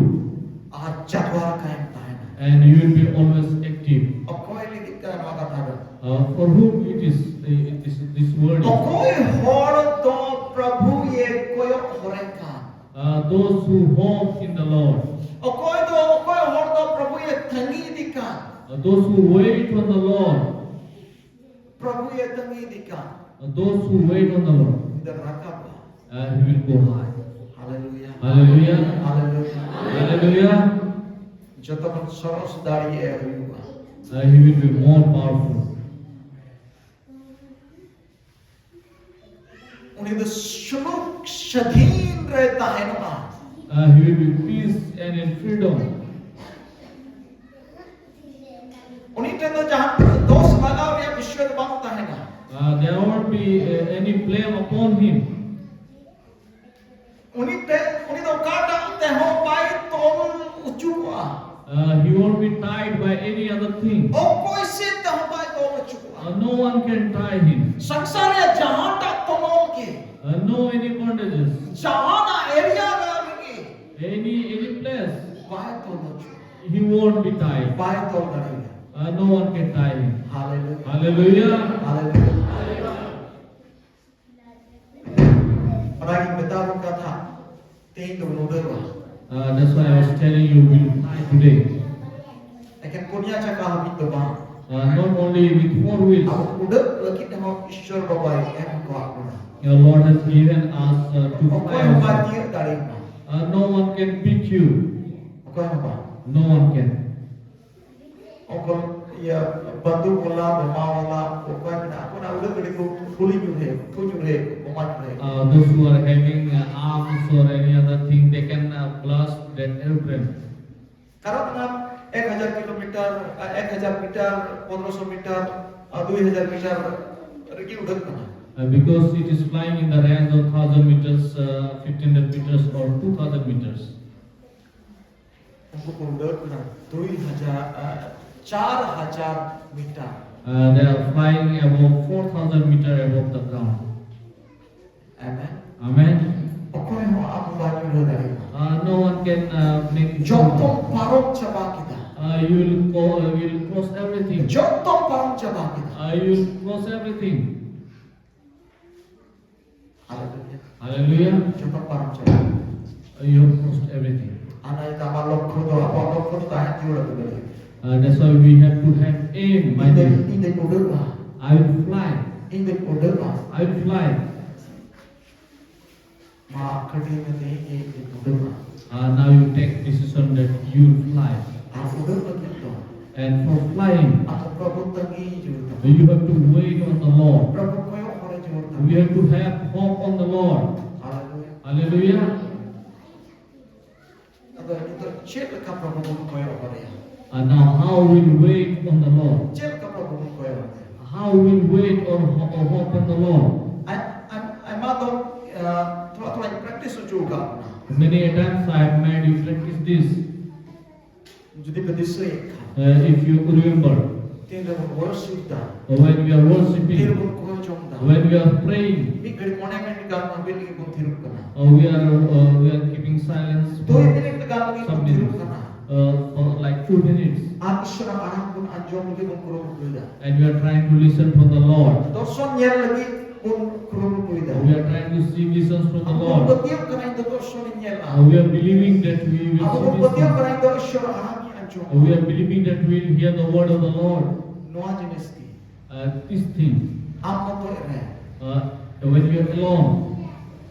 ᱟᱨ ᱡᱟᱫᱣᱟᱨ ᱠᱟᱭᱮᱢ ᱛᱟᱦᱮᱱᱟ᱾ And you will be always active. ᱚᱠᱚᱭ ᱞᱟᱹᱜᱤᱫ ᱠᱟᱱᱟ ᱱᱚᱣᱟ ᱠᱟᱛᱷᱟ ᱫᱚ? Uh, for whom it is, uh, it is this word? Is? ᱚᱠᱚᱭ ᱦᱚᱲ ᱫᱚ ᱯᱨᱚᱵᱷᱩ ᱭᱮ ᱠᱚᱭᱚᱜ ᱦᱚᱨᱮ ᱠᱟᱱ? Uh, those who hope in the Lord. ᱚᱠᱚᱭ ᱫᱚ, ᱚᱠᱚᱭ ᱦᱚᱲ ᱫᱚ ᱯᱨᱚᱵᱷᱩ ᱭᱮ ᱛᱟᱺᱜᱤ ᱤᱫᱤ ᱠᱟᱱ? Uh, those who wait on the Lord, ᱯᱨᱚᱵᱷᱩ ᱮ ᱛᱟᱺᱜᱤ ᱤᱫᱤ ᱠᱟᱱ, uh, those who wait on the Lord, ᱩᱱᱤ ᱫᱚ ᱨᱟᱠᱟᱵᱼᱟ᱾ Uh, he will go high. ᱦᱟᱞᱮᱞᱩᱭᱟ᱾ Hallelujah. ᱦᱟᱞᱮᱞᱩᱭᱟ᱾ Hallelujah. ᱡᱚᱛᱚ ᱠᱷᱚᱱ ᱥᱚᱨᱚᱥ ᱫᱟᱲᱮ ᱮ ᱦᱩᱭᱩᱜᱼᱟ᱾ Uh, he will be more powerful. ᱩᱱᱤ ᱫᱚ ᱥᱩᱞᱩᱠ ᱥᱟᱹᱫᱷᱤᱱ ᱨᱮ ᱛᱟᱦᱮᱱᱚᱜᱼᱟ᱾ Uh, he will be peace and in freedom. ᱩᱱᱤ ᱴᱷᱮᱱ ᱫᱚ ᱡᱟᱦᱟᱸ ᱫᱳᱥ ᱞᱟᱜᱟᱣ ᱨᱮᱭᱟᱜ ᱵᱤᱥᱚᱭ ᱫᱚ ᱵᱟᱝ ᱛᱟᱦᱮᱱᱟ᱾ Uh, there won't be uh, any blame upon him. ᱩᱱᱤ ᱴᱷᱮᱱ, ᱩᱱᱤ ᱫᱚ ᱚᱠᱟᱴᱟᱜ ᱛᱮᱦᱚᱸ ᱵᱟᱭ ᱛᱚᱞ ᱚᱪᱚᱜᱼᱟ᱾ Uh, he won't be tied by any other thing. ᱚᱠᱚᱭ ᱥᱮᱫ ᱛᱮᱦᱚᱸ ᱵᱟᱭ ᱛᱚᱞ ᱚᱪᱚᱜᱼᱟ᱾ Uh, no one can tie him. ᱥᱚᱝᱥᱟᱨ ᱨᱮᱭᱟᱜ ᱡᱟᱦᱟᱸᱴᱟᱜ ᱛᱚᱞᱚᱞ ᱜᱮ, Uh, no any bondages. ᱡᱟᱦᱟᱱᱟᱜ ᱮᱨᱤᱭᱟ ᱨᱮᱜᱮ Any any place. ᱵᱟᱭ ᱛᱚᱞ ᱚᱪᱚᱜᱼᱟ᱾ He won't be tied. ᱵᱟᱭ ᱛᱚᱞ ᱫᱟᱲᱮᱭᱟᱜᱼᱟ᱾ Uh, no one can tie him. ᱦᱟᱞᱮᱞᱩᱭᱟ᱾ Hallelujah. ᱦᱟᱞᱮᱞᱩᱭᱟ᱾ ᱚᱱᱟᱜᱤᱧ ᱢᱮᱛᱟ ᱵᱚᱱ ᱠᱟᱛᱷᱟ, ᱛᱮᱦᱮᱧ ᱫᱚᱵᱚᱱ ᱩᱰᱟᱹᱣᱟ᱾ Uh, that's why I was telling you we'll fly today. ᱮᱠᱮᱱ ᱯᱩᱱᱭᱟ ᱪᱟᱠᱟ ᱦᱟᱹᱵᱤᱡ ᱫᱚ ᱵᱟᱝ᱾ Uh, not only with four wheels. ᱟᱵᱚ ᱩᱰᱟᱹᱜ ᱞᱟᱹᱜᱤᱫ ᱦᱚᱸ ᱤᱥᱥᱚᱨ ᱵᱟᱵᱟᱭ ᱮᱢ ᱟᱠᱟᱫ ᱵᱚᱱᱟ᱾ Your Lord has given us uh, to ᱚᱠᱚᱭ fly ᱦᱚᱸ ᱵᱟᱭ also. ᱛᱤᱭᱟᱹᱜ ᱫᱟᱲᱮᱭᱟᱜᱼᱟ᱾ Uh, no one can beat you. ᱚᱠᱚᱭ ᱦᱚᱸ ᱵᱟᱝ᱾ No one can. ᱚᱠᱚᱭ ᱤᱭᱟᱹ ᱵᱟᱱᱫᱩᱠ ᱵᱟᱞᱟ, ᱵᱳᱢᱟ ᱵᱟᱞᱟ, ᱚᱠᱚᱭ ᱢᱮᱱᱟᱜ ᱠᱚ, ᱚᱱᱟ ᱩᱰᱟᱹᱜ ᱜᱟᱹᱰᱤ ᱠᱚ ᱜᱩᱞᱤ ᱧᱩᱨᱦᱟᱹᱭ, ᱠᱚ ᱧᱩᱨᱦᱟᱹᱭ, ᱵᱳᱢᱟ ᱧᱩᱨᱦᱟᱹᱭ᱾ Uh, those who are having uh, arms or any other thing, they can uh, blast that airplane. ᱠᱟᱨᱚᱱ ᱚᱱᱟ ᱮᱠ ᱦᱟᱡᱟᱨ ᱠᱤᱞᱳᱢᱤᱴᱟᱨ, ᱮᱠ ᱦᱟᱡᱟᱨ ᱢᱤᱴᱟᱨ, ᱯᱚᱱᱨᱚᱥᱚ ᱢᱤᱴᱟᱨ, ᱫᱩᱭ ᱦᱟᱡᱟᱨ ᱢᱤᱴᱟᱨ ᱨᱮᱜᱮ ᱩᱰᱟᱹᱜ ᱠᱟᱱᱟ᱾ Uh, because it is flying in the range of thousand meters, uh, fifteen hundred meters or two thousand meters. ᱩᱱᱠᱩ ᱠᱚ ᱩᱰᱟᱹᱜ ᱠᱟᱱᱟ ᱫᱩᱭ ᱦᱟᱡᱟᱨ, ᱟ, ᱪᱟᱨ ᱦᱟᱡᱟᱨ metre. Uh, they are flying above four thousand meter above the ground. Amen. Amen. ᱚᱠᱚᱭ ᱦᱚᱸ ᱟᱢ ᱵᱟᱭ ᱧᱩᱨᱦᱟᱹ ᱫᱟᱲᱮᱭᱟᱢᱟ᱾ Uh, no one can uh, make you fall. ᱡᱚᱛᱚᱢ ᱯᱟᱨᱚᱢ ᱪᱟᱵᱟ ᱠᱮᱫᱟ᱾ Uh, you will co- uh, you will cross everything. ᱡᱚᱛᱚᱢ ᱯᱟᱨᱚᱢ ᱪᱟᱵᱟ ᱠᱮᱫᱟ᱾ Uh, you will cross everything. Hallelujah. Hallelujah. ᱡᱚᱛᱚᱢ ᱯᱟᱨᱚᱢ ᱪᱟᱵᱟ ᱠᱮᱫᱟ᱾ Uh, you have crossed everything. ᱟᱨ ᱱᱤᱛ ᱟᱢᱟᱜ ᱞᱚᱠᱠᱷᱚ ᱫᱚ, ᱟᱵᱚᱣᱟᱜ ᱞᱚᱠᱠᱷᱚ ᱫᱚ ᱛᱟᱦᱮᱸ ᱡᱟᱹᱨᱩᱲᱟ ᱫᱩᱞᱟᱹᱲᱤᱭᱟᱹ᱾ Uh, that's why we have to have aim, my ᱤᱧ ᱫᱚ dear. ᱤᱧ ᱫᱚᱧ ᱩᱰᱟᱹᱜᱼᱟ᱾ I will fly. ᱤᱧ ᱫᱚᱧ ᱩᱰᱟᱹᱜᱼᱟ᱾ I will fly. ᱢᱟ ᱠᱟᱹᱴᱤᱡ ᱢᱮ ᱛᱮᱦᱮᱧ ᱤᱧ ᱫᱚᱧ ᱩᱰᱟᱹᱜᱼᱟ᱾ Uh, now you take decision that you will fly. ᱟᱨ ᱩᱰᱟᱹᱜ ᱞᱟᱹᱜᱤᱫ ᱫᱚ And for flying, ᱟᱢ ᱫᱚ ᱯᱨᱚᱵᱷᱩ ᱛᱟᱺᱜᱤ ᱡᱟᱹᱨᱩᱲ ᱛᱟᱢᱟ᱾ you have to wait on the Lord. ᱯᱨᱚᱵᱷᱩ ᱠᱚᱭᱚᱜ ᱦᱚᱨ ᱡᱟᱹᱨᱩᱲ ᱛᱟᱢᱟ᱾ We have to have hope on the Lord. ᱦᱟᱞᱮᱞᱩᱭᱟ᱾ Hallelujah. ᱟᱫᱚ ᱱᱤᱛᱚᱜ ᱪᱮᱫ ᱞᱮᱠᱟ ᱯᱨᱚᱵᱷᱩ ᱵᱚᱱ ᱠᱚᱭᱚᱜ ᱦᱚᱨᱮᱭᱟ? And now, how will wait on the Lord? ᱪᱮᱫ ᱞᱮᱠᱟ ᱯᱨᱚᱵᱷᱩ ᱵᱚᱱ ᱠᱚᱭᱚᱜ ᱦᱚᱨᱮᱭᱟ? How will wait or ho- or hope on the Lord? ᱟᱭ- ᱟᱭ- ᱟᱭᱢᱟ ᱫᱚ ᱟ, ᱛᱷᱚᱲᱟ ᱛᱷᱚᱲᱟᱧ ᱯᱨᱮᱠᱴᱤᱥ ᱦᱚᱪᱚ ᱟᱠᱟᱫ ᱵᱚᱱᱟ᱾ Many a times I have made you practice this. ᱡᱩᱫᱤ ᱯᱮ ᱫᱤᱥᱟᱹᱭᱮᱫ ᱠᱷᱟᱱ, Uh, if you remember, ᱛᱤᱱ ᱨᱮᱵᱚᱱ ᱣᱚᱨᱥᱤᱯ ᱫᱟ, when we are ᱛᱤᱱ worshipping, ᱨᱮᱵᱚᱱ ᱠᱚᱭᱚᱜ ᱡᱚᱝ ᱫᱟ, when we are praying, ᱢᱤᱫ ᱜᱷᱟᱹᱲᱤᱡ ᱢᱚᱬᱮ ᱢᱤᱱᱤᱴ ᱜᱟᱱ ᱦᱟᱹᱵᱤᱡ ᱞᱟᱹᱜᱤᱫ ᱵᱚᱱ ᱛᱷᱤᱨᱚᱜ ᱠᱟᱱᱟ᱾ uh, we are uh, we are keeping silence ᱫᱩᱭ for ᱢᱤᱱᱤᱴ ᱜᱟᱱ ᱞᱟᱹᱜᱤᱫ some ᱵᱚᱱ ᱛᱷᱤᱨᱚᱜ minutes, ᱠᱟᱱᱟ᱾ uh, for like two minutes, ᱟᱨ ᱤᱥᱚᱨᱟᱜ ᱟᱲᱟᱝ ᱵᱚᱱ ᱟᱸᱡᱚᱢ ᱞᱟᱹᱜᱤᱫ ᱵᱚᱱ ᱠᱩᱨᱩᱢᱩᱴᱩᱭᱮᱫᱟ᱾ and we are trying to listen from the Lord. ᱫᱚᱨᱥᱚᱱ ᱧᱮᱞ ᱞᱟᱹᱜᱤᱫ ᱵᱚᱱ ᱠᱩᱨᱩᱢᱩᱴᱩᱭᱮᱫᱟ᱾ We are trying to see visions from the ᱟᱵᱚ ᱵᱚᱱ Lord. ᱯᱟᱹᱛᱭᱟᱹᱣ ᱠᱟᱱᱟ, ᱤᱧ ᱫᱚ ᱫᱚᱨᱥᱚᱱᱤᱧ ᱧᱮᱞᱟ᱾ Uh, we are believing that we will ᱟᱵᱚ see ᱵᱚᱱ this ᱯᱟᱹᱛᱭᱟᱹᱣ thing. ᱠᱟᱱᱟ, ᱤᱧ ᱫᱚ ᱤᱥᱚᱨᱟᱜ ᱟᱲᱟᱝ ᱤᱧ ᱟᱸᱡᱚᱢᱟ᱾ Uh, we are believing that we will hear the word of the Lord. ᱱᱚᱣᱟ ᱡᱤᱱᱤᱥ ᱜᱮ Uh, this thing, ᱟᱢ ᱢᱚᱛᱚᱡ ᱨᱮ uh, when you are alone,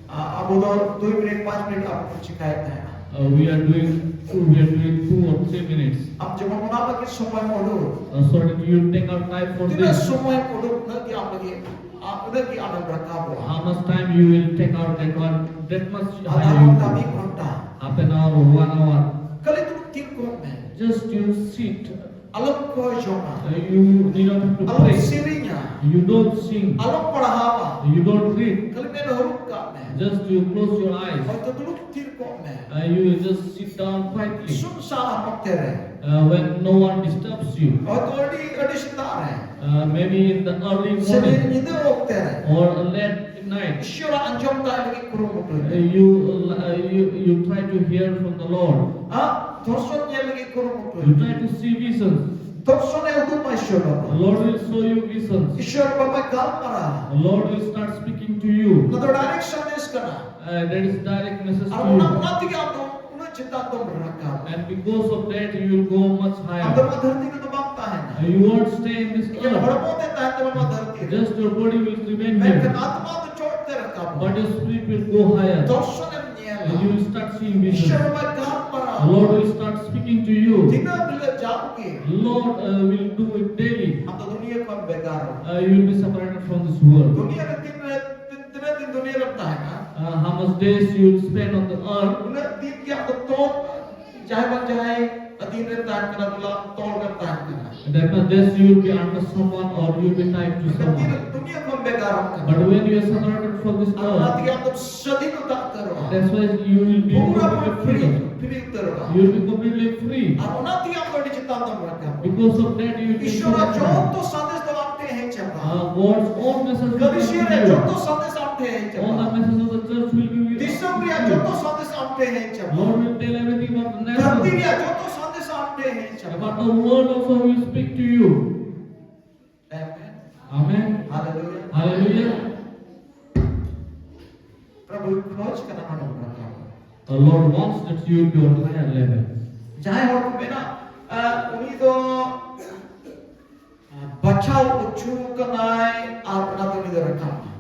ᱟ- ᱟᱵᱚ ᱫᱚ ᱫᱩᱭ ᱢᱤᱱᱤᱴ ᱯᱟᱸᱪ ᱢᱤᱱᱤᱴ ᱟᱵᱚ ᱵᱚᱱ ᱪᱤᱠᱟᱭᱮᱫ ᱛᱟᱦᱮᱱᱟ᱾ uh, we are doing two, we are doing two or three minutes. ᱟᱢ ᱡᱮᱢᱚᱱ ᱚᱱᱟ ᱞᱟᱹᱜᱤᱫ ᱥᱚᱢᱚᱭ ᱩᱰᱩᱠ, Uh, so that you take out time for ᱛᱤᱱᱟᱹᱜ this. ᱥᱚᱢᱚᱭ ᱩᱰᱩᱠ ᱩᱱᱟᱹᱜ ᱜᱮ ᱟᱢ ᱞᱟᱹᱜᱤᱫ ᱟ- ᱩᱱᱟᱹᱜ ᱜᱮ ᱟᱢᱮᱢ ᱨᱟᱠᱟᱵᱚᱜᱼᱟ᱾ How much time you will take out that one, that much R higher ᱟᱢ you ᱠᱟᱹᱢᱤ will. ᱜᱷᱚᱱᱴᱟ Half an hour or one hour. ᱠᱷᱟᱹᱞᱤ ᱫᱩᱲᱩᱵ ᱛᱷᱤᱨ ᱠᱚᱜ ᱢᱮ᱾ Just you sit. ᱟᱞᱚᱢ ᱠᱚᱭ ᱡᱚᱝᱟ᱾ Uh, you need not have to ᱟᱞᱚᱢ pray. ᱥᱮᱨᱮᱧᱟ᱾ You don't sing. ᱟᱞᱚᱢ ᱯᱟᱲᱦᱟᱣᱟ᱾ You don't read. ᱠᱷᱟᱹᱞᱤ ᱢᱮᱫ ᱦᱟᱹᱨᱩᱵ ᱠᱟᱜ ᱢᱮ᱾ Just you close your eyes. ᱦᱚᱭᱛᱚ ᱫᱩᱲᱩᱵ ᱛᱷᱤᱨ ᱠᱚᱜ ᱢᱮ᱾ Uh, you just sit down quietly. ᱥᱩᱱᱥᱟᱱ ᱚᱠᱛᱮ ᱨᱮ Uh, when no one disturbs you. ᱦᱚᱭᱛᱚ ᱟᱹᱰᱤ ᱟᱹᱰᱤ ᱥᱮᱛᱟᱜ ᱨᱮ Uh, maybe in the early ᱥᱮ morning ᱧᱤᱫᱟᱹ ᱚᱠᱛᱮ ᱨᱮ or late at night. ᱤᱥᱚᱨᱟᱜ ᱟᱸᱡᱚᱢ ᱛᱟᱭ ᱞᱟᱹᱜᱤᱫ ᱠᱩᱨᱩᱢᱩᱴᱩᱭ Uh, ᱢᱮ᱾ you, uh, you, you try to hear from the Lord. ᱟ ᱫᱚᱨᱥᱚᱱ ᱧᱮᱞ ᱞᱟᱹᱜᱤᱫ ᱠᱩᱨᱩᱢᱩᱴᱩᱭ You ᱢᱮ᱾ try to see visions. ᱫᱚᱨᱥᱚᱱᱮ ᱩᱫᱩᱜ ᱢᱟ ᱤᱥᱚᱨ ᱵᱟᱵᱟ᱾ The Lord will show you visions. ᱤᱥᱚᱨ ᱵᱟᱵᱟ ᱜᱟᱞᱢᱟᱨᱟᱣ᱾ The Lord will start speaking to you. ᱚᱱᱟ ᱫᱚ ᱰᱟᱭᱨᱮᱠᱴ ᱥᱟᱸᱫᱮᱥ ᱠᱟᱱᱟ᱾ Uh, that is direct message R to ᱚᱱᱟ you. ᱚᱱᱟ ᱛᱮᱜᱮ ᱟᱢ ᱫᱚ ᱩᱱᱟᱹᱜ ᱪᱮᱛᱟᱱ ᱫᱚᱢ ᱨᱟᱠᱟᱵ᱾ And because of that, you will go much ᱟᱢ ᱫᱚ higher. ᱱᱚᱣᱟ ᱫᱷᱟᱹᱨᱛᱤ ᱨᱮᱫᱚ ᱵᱟᱢ ᱛᱟᱦᱮᱱᱟ᱾ Uh, You won't stay in this ᱤᱧᱟᱹᱜ earth. ᱦᱚᱲᱢᱚ ᱛᱮ ᱛᱟᱦᱮᱱ ᱛᱟᱢᱟ ᱱᱚᱣᱟ ᱫᱷᱟᱹᱨᱛᱤ ᱨᱮ᱾ Just your body will remain ᱢᱮᱱᱠᱷᱟᱱ here. ᱟᱛᱢᱟ ᱫᱚ ᱪᱚᱴ ᱛᱮ ᱨᱟᱠᱟᱵ᱾ But your spirit will go higher. ᱫᱚᱨᱥᱚᱱᱮᱢ ᱧᱮᱞᱟ᱾ And you will start seeing vision. ᱤᱥᱚᱨ ᱦᱚᱸ ᱜᱟᱞᱢᱟᱨᱟᱣ᱾ The Lord will start speaking to you. ᱫᱤᱱᱟᱹᱢ ᱦᱤᱞᱳᱜ ᱡᱟᱣᱜᱮ Lord uh, will do it daily. ᱟᱢ ᱫᱚ ᱫᱩᱱᱤᱭᱟᱹ ᱠᱷᱚᱱ ᱵᱷᱮᱜᱟᱨᱚᱜ᱾ Uh, you will be separated from this world. ᱫᱩᱱᱤᱭᱟᱹ ᱨᱮ ᱛᱤᱱ ᱨᱮ ᱛᱤᱱᱟᱹᱜ ᱫᱤᱱ ᱫᱩᱱᱤᱭᱟᱹ ᱨᱮᱢ ᱛᱟᱦᱮᱱᱟ? Uh, how much days you will spend on the earth? ᱩᱱᱟᱹᱜ ᱫᱤᱱ ᱜᱮ ᱟᱢ ᱫᱚ ᱛᱚᱞ ᱡᱟᱦᱟᱸᱭ ᱵᱟᱝ ᱡᱟᱦᱟᱸᱭ ᱟᱹᱫᱷᱤᱱ ᱨᱮᱢ ᱛᱟᱦᱮᱱ ᱠᱟᱱᱟ, ᱜᱩᱞᱟᱢ ᱛᱚᱞ ᱨᱮᱢ ᱛᱟᱦᱮᱱ ᱠᱟᱱᱟ᱾ That much days you will be under someone or you will be tied to ᱢᱮᱱᱠᱷᱟᱱ someone. ᱛᱤᱱᱟᱹᱜ ᱫᱩᱱᱤᱭᱟᱹ ᱠᱷᱚᱱ ᱵᱷᱮᱜᱟᱨᱚᱜ ᱠᱟᱱᱟ᱾ But when you are separated from this ᱟᱨ ᱚᱱᱟ earth, ᱛᱮᱜᱮ ᱟᱢ ᱫᱚ ᱥᱟᱹᱫᱷᱤᱱᱚᱛᱟ ᱩᱛᱟᱹᱨᱚᱜᱼᱟ᱾ that's why you will be ᱯᱩᱨᱟᱹ completely free, freedom. free ᱩᱛᱟᱹᱨᱚᱜᱼᱟ᱾ You will be completely free. ᱟᱨ ᱚᱱᱟ ᱛᱮᱜᱮ ᱟᱢ ᱫᱚ ᱟᱹᱰᱤ ᱪᱮᱛᱟᱱ ᱫᱚᱢ ᱨᱟᱠᱟᱵ᱾ Because of that, you will be ᱤᱥᱚᱨᱟᱜ free. ᱡᱚᱛᱚ ᱥᱟᱸᱫᱮᱥ ᱫᱚ ᱟᱢ ᱴᱷᱮᱱ ᱦᱮᱡ ᱪᱟᱵᱟᱜᱼᱟ᱾ Uh, God's own message will ᱠᱟᱹᱞᱤᱥᱤᱭᱟ come to ᱨᱮᱭᱟᱜ you. ᱡᱚᱛᱚ ᱥᱟᱸᱫᱮᱥ ᱟᱢ ᱴᱷᱮᱱ ᱦᱮᱡ All the ᱪᱟᱵᱟᱜᱼᱟ᱾ messages of the church will be with ᱫᱤᱥᱚᱢ ᱨᱮᱭᱟᱜ you. ᱡᱚᱛᱚ ᱥᱟᱸᱫᱮᱥ ᱟᱢ ᱴᱷᱮᱱ ᱦᱮᱡ ᱪᱟᱵᱟᱜᱼᱟ᱾ Lord will tell everything about the ᱫᱷᱟᱹᱨᱛᱤ natural. ᱨᱮᱭᱟᱜ ᱡᱚᱛᱚ ᱥᱟᱸᱫᱮᱥ ᱟᱢ ᱴᱷᱮᱱ ᱦᱮᱡ ᱪᱟᱵᱟᱜᱼᱟ᱾ About the world also will speak to you. ᱟᱢᱮᱱ᱾ Amen. ᱦᱟᱞᱮᱞᱩᱭᱟ᱾ Hallelujah. ᱯᱨᱚᱵᱷᱩ ᱠᱷᱚᱡ ᱠᱟᱱᱟ ᱱᱚᱰᱮ ᱵᱚᱱ ᱨᱟᱠᱟᱵ᱾ The Lord wants that you will be on higher level. ᱡᱟᱦᱟᱸᱭ ᱦᱚᱲ ᱠᱚ ᱢᱮᱱᱟ, ᱟ, ᱩᱱᱤ ᱫᱚ, ᱟ, ᱵᱟᱪᱷᱟᱣ ᱦᱚᱪᱚ ᱠᱟᱱᱟᱭ ᱟᱨ ᱚᱱᱟ ᱫᱚ ᱩᱱᱤ ᱫᱚ ᱨᱟᱠᱟᱵ ᱮᱱᱟ᱾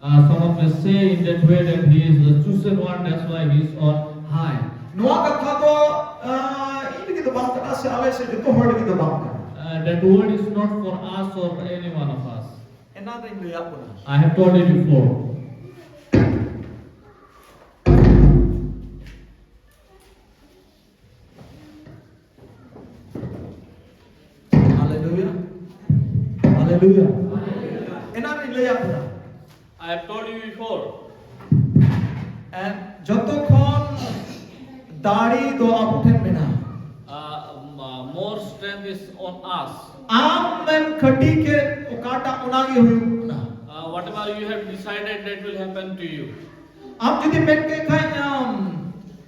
Uh, some of us say in that way that he is the chosen one, that's why he is on high. ᱱᱚᱣᱟ ᱠᱟᱛᱷᱟ ᱫᱚ, ᱟ, ᱤᱧ ᱞᱟᱹᱜᱤᱫ ᱫᱚ ᱵᱟᱝ ᱠᱟᱱᱟ, ᱥᱮ ᱟᱞᱮ ᱥᱮ ᱡᱚᱛᱚ ᱦᱚᱲ ᱞᱟᱹᱜᱤᱫ ᱫᱚ ᱵᱟᱝ ᱠᱟᱱᱟ᱾ Uh, that word is not for us or any one of us. ᱮᱱᱟᱱ ᱨᱮᱧ ᱞᱟᱹᱭᱟᱫ ᱵᱚᱱᱟ᱾ I have told you before. ᱦᱟᱞᱮᱞᱩᱭᱟ᱾ ᱦᱟᱞᱮᱞᱩᱭᱟ᱾ ᱮᱱᱟᱱ ᱨᱮᱧ ᱞᱟᱹᱭᱟᱫ ᱵᱚᱱᱟ᱾ I have told you before. ᱮᱱ ᱡᱚᱛᱚ ᱠᱷᱚᱱ ᱫᱟᱲᱮ ᱫᱚ ᱟᱵᱚ ᱴᱷᱮᱱ ᱢᱮᱱᱟᱜᱼᱟ᱾ Uh, um, uh, more strength is on us. ᱟᱢᱮᱢ ᱠᱷᱟᱹᱴᱤ ᱠᱮᱫ ᱚᱠᱟᱴᱟᱜ, ᱚᱱᱟ ᱜᱮ ᱦᱩᱭᱩᱜ ᱠᱟᱱᱟ᱾ Uh, whatever you have decided, that will happen to you. ᱟᱢ ᱡᱩᱫᱤ ᱢᱮᱱ ᱠᱮᱫ ᱠᱷᱟᱱ, ᱟᱢ,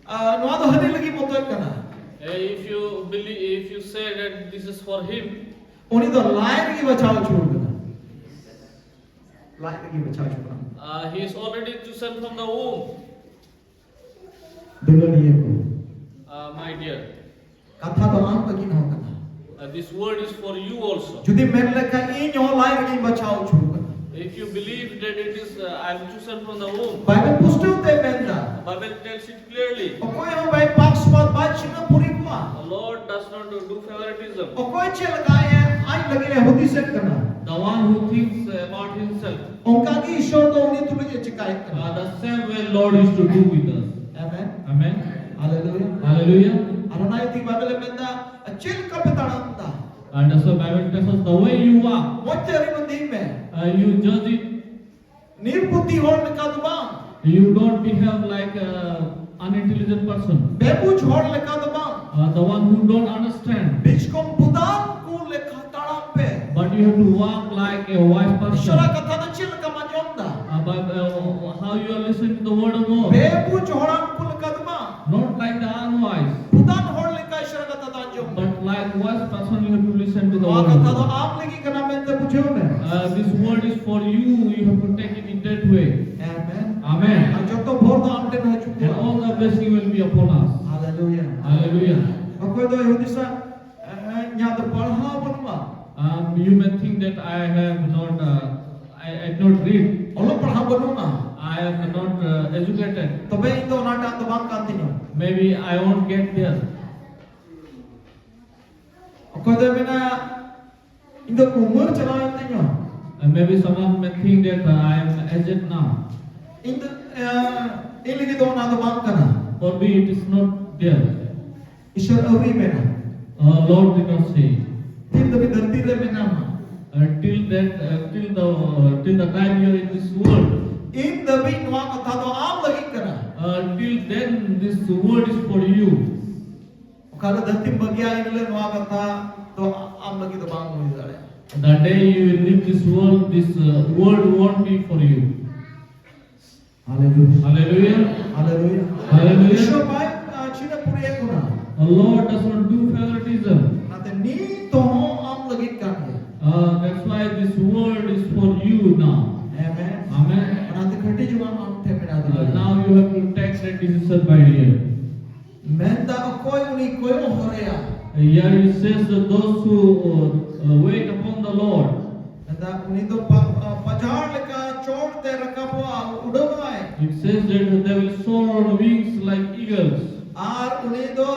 ᱟ, ᱱᱚᱣᱟ ᱫᱚ ᱦᱟᱹᱱᱤ ᱞᱟᱹᱜᱤᱫ ᱢᱚᱛᱚᱡ ᱠᱟᱱᱟ, Uh, if you believe, if you say that this is for him, ᱩᱱᱤ ᱫᱚ ᱞᱟᱭ ᱨᱮᱜᱮ ᱵᱟᱪᱷᱟᱣ ᱦᱚᱪᱚ ᱠᱟᱱᱟ᱾ ᱞᱟᱭ ᱨᱮᱜᱮ ᱵᱟᱪᱷᱟᱣ ᱦᱚᱪᱚ ᱠᱟᱱᱟ᱾ Uh, he is already chosen from the womb. ᱫᱩᱞᱟᱹᱲᱤᱭᱟᱹ ᱠᱚ, Uh, my dear, ᱠᱟᱛᱷᱟ ᱫᱚ ᱟᱢ ᱞᱟᱹᱜᱤᱫ ᱦᱚᱸ ᱠᱟᱱᱟ᱾ Uh, this word is for you also. ᱡᱩᱫᱤ ᱢᱮᱱ ᱞᱮᱠᱷᱟᱱ ᱤᱧ ᱦᱚᱸ line ᱨᱮᱜᱤᱧ ᱵᱟᱪᱷᱟᱣ ᱦᱚᱪᱚ ᱠᱟᱱᱟ᱾ If you believe that it is, uh, I am chosen from the womb, Bible ᱯᱩᱥᱴᱟᱹᱣ ᱛᱮ ᱢᱮᱱᱫᱟ, Bible tells it clearly. ᱚᱠᱚᱭ ᱦᱚᱸ ᱵᱟᱭ ᱯᱟᱠᱥᱯᱟᱛ ᱵᱟᱭ ᱪᱷᱤᱱᱟᱹ ᱯᱩᱨᱤ ᱠᱚᱣᱟ᱾ The Lord does not do favoritism. ᱚᱠᱚᱭ ᱪᱮᱫ ᱞᱮᱠᱟᱭ ᱟᱡ ᱞᱟᱹᱜᱤᱫ ᱮ ᱦᱩᱫᱤᱥᱮᱫ ᱠᱟᱱᱟ, The one who thinks about himself, ᱚᱱᱠᱟ ᱜᱮ ᱤᱥᱚᱨ ᱫᱚ ᱩᱱᱤ ᱛᱩᱞᱩᱡ ᱮ ᱪᱮᱠᱟᱭᱮᱫ ᱠᱟᱱᱟ᱾ uh, the same way Lord is to do with us. ᱟᱢᱮᱱ᱾ Amen. ᱦᱟᱞᱮᱞᱩᱭᱟ᱾ Hallelujah. ᱟᱨ ᱚᱱᱟ ᱤᱫᱤ ᱵᱟᱭᱵᱮᱞ ᱮ ᱢᱮᱱᱫᱟ, ᱪᱮᱫ ᱞᱮᱠᱟ ᱯᱮ ᱛᱟᱲᱟᱢ ᱮᱫᱟ? And that's why Bible tells us the way you walk, ᱢᱚᱡᱽ ᱛᱮ ᱟᱹᱨᱤ ᱵᱟᱸᱫᱤᱭ ᱢᱮ᱾ uh, you judge it. ᱱᱤᱨᱵᱩᱫᱽᱫᱷᱤ ᱦᱚᱲ ᱞᱮᱠᱟ ᱫᱚ ᱵᱟᱝ᱾ You don't behave like an unintelligent person. ᱵᱮᱵᱩᱡᱽ ᱦᱚᱲ ᱞᱮᱠᱟ ᱫᱚ ᱵᱟᱝ᱾ Uh, the one who don't understand. ᱵᱤᱪᱠᱚᱢ ᱵᱩᱫᱟᱱ ᱠᱚ ᱞᱮᱠᱟ ᱛᱟᱲᱟᱢ ᱯᱮ᱾ But you have to walk like a wise person. ᱤᱥᱚᱨᱟᱜ ᱠᱟᱛᱷᱟ ᱫᱚ ᱪᱮᱫ ᱞᱮᱠᱟᱢ ᱟᱸᱡᱚᱢ ᱮᱫᱟ? Uh, but uh, how you are listening to the word of God? ᱵᱮᱵᱩᱡᱽ ᱦᱚᱲᱟᱱ ᱠᱚ ᱞᱮᱠᱟ ᱫᱚ ᱵᱟᱝ᱾ Not like the unwise, ᱵᱩᱫᱟᱱ ᱦᱚᱲ ᱞᱮᱠᱟ ᱤᱥᱚᱨᱟᱜ ᱠᱟᱛᱷᱟ ᱫᱚ ᱟᱸᱡᱚᱢ ᱢᱮ᱾ but like wise person you have to listen to the ᱱᱚᱣᱟ word of ᱠᱟᱛᱷᱟ ᱫᱚ God. ᱟᱢ ᱞᱟᱹᱜᱤᱫ ᱠᱟᱱᱟ ᱢᱮᱱᱛᱮ ᱵᱩᱡᱷᱟᱹᱣ ᱢᱮ᱾ Uh, this word is for you. You have to take it in that way. ᱟᱢᱮᱱ᱾ Amen. ᱟᱨ ᱡᱚᱛᱚ ᱵᱷᱚᱨ ᱫᱚ ᱟᱢ ᱴᱷᱮᱱ ᱦᱤᱡᱩᱜ And ᱠᱟᱱᱟ᱾ all the blessing will be upon us. ᱦᱟᱞᱮᱞᱩᱭᱟ᱾ Hallelujah. ᱚᱠᱚᱭ ᱫᱚ ᱦᱩᱫᱤᱥᱟ, ᱤᱧᱟᱹᱜ ᱫᱚ ᱯᱟᱲᱦᱟᱣ ᱵᱟᱹᱱᱩᱜᱼᱟ᱾ Um, you may think that I have not, uh, I, I did not read. ᱚᱞᱚᱜ ᱯᱟᱲᱦᱟᱣ ᱵᱟᱹᱱᱩᱜᱼᱟ᱾ I am not uh, educated. ᱛᱚᱵᱮ ᱤᱧ ᱫᱚ ᱚᱱᱟᱴᱟᱜ ᱫᱚ ᱵᱟᱝ ᱠᱟᱱ ᱛᱤᱧᱟᱹ᱾ Maybe I won't get there. ᱚᱠᱚᱭ ᱫᱚᱭ ᱢᱮᱱᱟ, ᱤᱧ ᱫᱚ ᱩᱢᱮᱨ ᱪᱟᱞᱟᱣᱮᱱ ᱛᱤᱧᱟᱹ᱾ And maybe someone may think that uh, I am aged now. ᱤᱧ ᱫᱚ, ᱮ, ᱤᱧ ᱞᱟᱹᱜᱤᱫ ᱫᱚ ᱚᱱᱟ ᱫᱚ ᱵᱟᱝ ᱠᱟᱱᱟ᱾ For me, it is not there. ᱤᱥᱚᱨ ᱟᱹᱣᱨᱤ ᱢᱮᱱᱟ᱾ Uh, Lord did not say. ᱛᱤᱱ ᱫᱷᱟᱹᱵᱤᱡ ᱫᱷᱟᱹᱨᱛᱤ ᱨᱮ ᱢᱮᱱᱟᱢᱟ, Uh, till that, uh, till the uh, till the time you are in this world, ᱤᱱ ᱫᱷᱟᱹᱵᱤᱡ ᱱᱚᱣᱟ ᱠᱟᱛᱷᱟ ᱫᱚ ᱟᱢ ᱞᱟᱹᱜᱤᱫ ᱠᱟᱱᱟ᱾ uh, till then this word is for you. ᱚᱠᱟ ᱦᱤᱞᱳᱜ ᱫᱷᱟᱹᱨᱛᱤᱢ ᱵᱟᱹᱜᱤᱭᱟ, ᱤᱱ ᱦᱤᱞᱳᱜ ᱱᱚᱣᱟ ᱠᱟᱛᱷᱟ ᱫᱚ ᱟᱢ ᱞᱟᱹᱜᱤᱫ ᱫᱚ ᱵᱟᱝ ᱦᱩᱭ ᱫᱟᱲᱮᱭᱟᱜᱼᱟ᱾ The day you will leave this world, this uh, word won't be for you. ᱦᱟᱞᱮᱞᱩᱭᱟ᱾ Hallelujah. ᱦᱟᱞᱮᱞᱩᱭᱟ᱾ Hallelujah. ᱤᱥᱚᱨ ᱵᱟᱭ, ᱟ, ᱪᱷᱤᱱᱟᱹ ᱯᱩᱨᱤᱭᱟ ᱠᱟᱱᱟ᱾ The Lord does not do favoritism. ᱚᱱᱟᱛᱮ ᱱᱤᱛ ᱦᱚᱸ ᱟᱢ ᱞᱟᱹᱜᱤᱫ ᱠᱟᱱ ᱜᱮᱭᱟ᱾ Uh, that's why this word is for you now. ᱟᱢᱮᱱ᱾ Amen. ᱚᱱᱟᱛᱮ ᱠᱷᱟᱹᱴᱤ ᱡᱚᱝ ᱟᱢ ᱴᱷᱮᱱ ᱢᱮᱱᱟᱜ Uh, ᱫᱚ᱾ Now you have to take that decision, my dear. ᱢᱮᱱᱫᱟ ᱚᱠᱚᱭ ᱩᱱᱤ ᱠᱚᱭᱚᱜ ᱦᱚᱨᱮᱭᱟ? Here it says that those who uh, uh, wait upon the Lord, ᱢᱮᱱᱫᱟ ᱩᱱᱤ ᱫᱚ ᱯᱟ- ᱟ, ᱯᱟᱡᱷᱟᱲ ᱞᱮᱠᱟ ᱪᱚᱴ ᱛᱮ ᱨᱟᱠᱟᱵᱚᱜᱼᱟ, ᱩᱰᱟᱹᱣᱟᱭ᱾ It says that they will soar on wings like eagles. ᱟᱨ ᱩᱱᱤ ᱫᱚ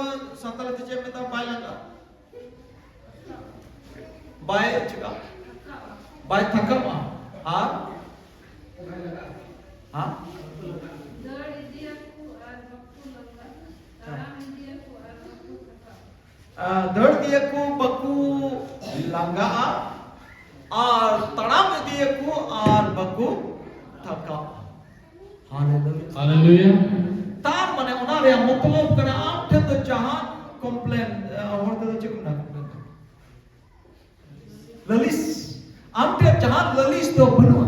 ᱥᱟᱱᱛᱟᱲᱤ ᱛᱮ ᱪᱮᱫ ᱢᱮᱛᱟᱜ ᱵᱟᱭ ᱞᱟᱸᱜᱟ, ᱵᱟᱭ ᱪᱤᱠᱟ, ᱵᱟᱭ ᱛᱷᱟᱠᱟᱢᱟ᱾ ᱟᱨ ᱦᱮᱸ? ᱫᱟᱹᱲ ᱤᱫᱤᱭᱟᱠᱚ ᱟᱨ ᱵᱟᱠᱚ ᱞᱟᱸᱜᱟ, ᱛᱟᱲᱟᱢ ᱤᱫᱤᱭᱟᱠᱚ ᱟᱨ ᱵᱟᱠᱚ ᱛᱷᱟᱠᱟᱜᱼᱟ᱾ ᱟ, ᱫᱟᱹᱲ ᱤᱫᱤᱭᱟᱠᱚ, ᱵᱟᱠᱚ ᱞᱟᱸᱜᱟᱜᱼᱟ, ᱟᱨ ᱛᱟᱲᱟᱢ ᱤᱫᱤᱭᱟᱠᱚ ᱟᱨ ᱵᱟᱠᱚ ᱛᱷᱟᱠᱟᱜᱼᱟ᱾ ᱦᱟᱞᱮᱞᱩᱭᱟ᱾ Hallelujah. ᱛᱟᱨ ᱢᱟᱱᱮ ᱚᱱᱟ ᱨᱮᱭᱟᱜ ᱢᱚᱛᱞᱚᱵ ᱠᱟᱱᱟ ᱟᱢ ᱴᱷᱮᱱ ᱫᱚ ᱡᱟᱦᱟᱸ complain, ᱟ, ᱦᱚᱲ ᱛᱮᱫᱚ ᱪᱮᱫ ᱠᱚ ᱢᱮᱱᱟ complain? ᱞᱟᱹᱞᱤᱥ᱾ ᱟᱢ ᱴᱷᱮᱱ ᱡᱟᱦᱟᱸ ᱞᱟᱹᱞᱤᱥ ᱫᱚ ᱵᱟᱹᱱᱩᱜᱼᱟ᱾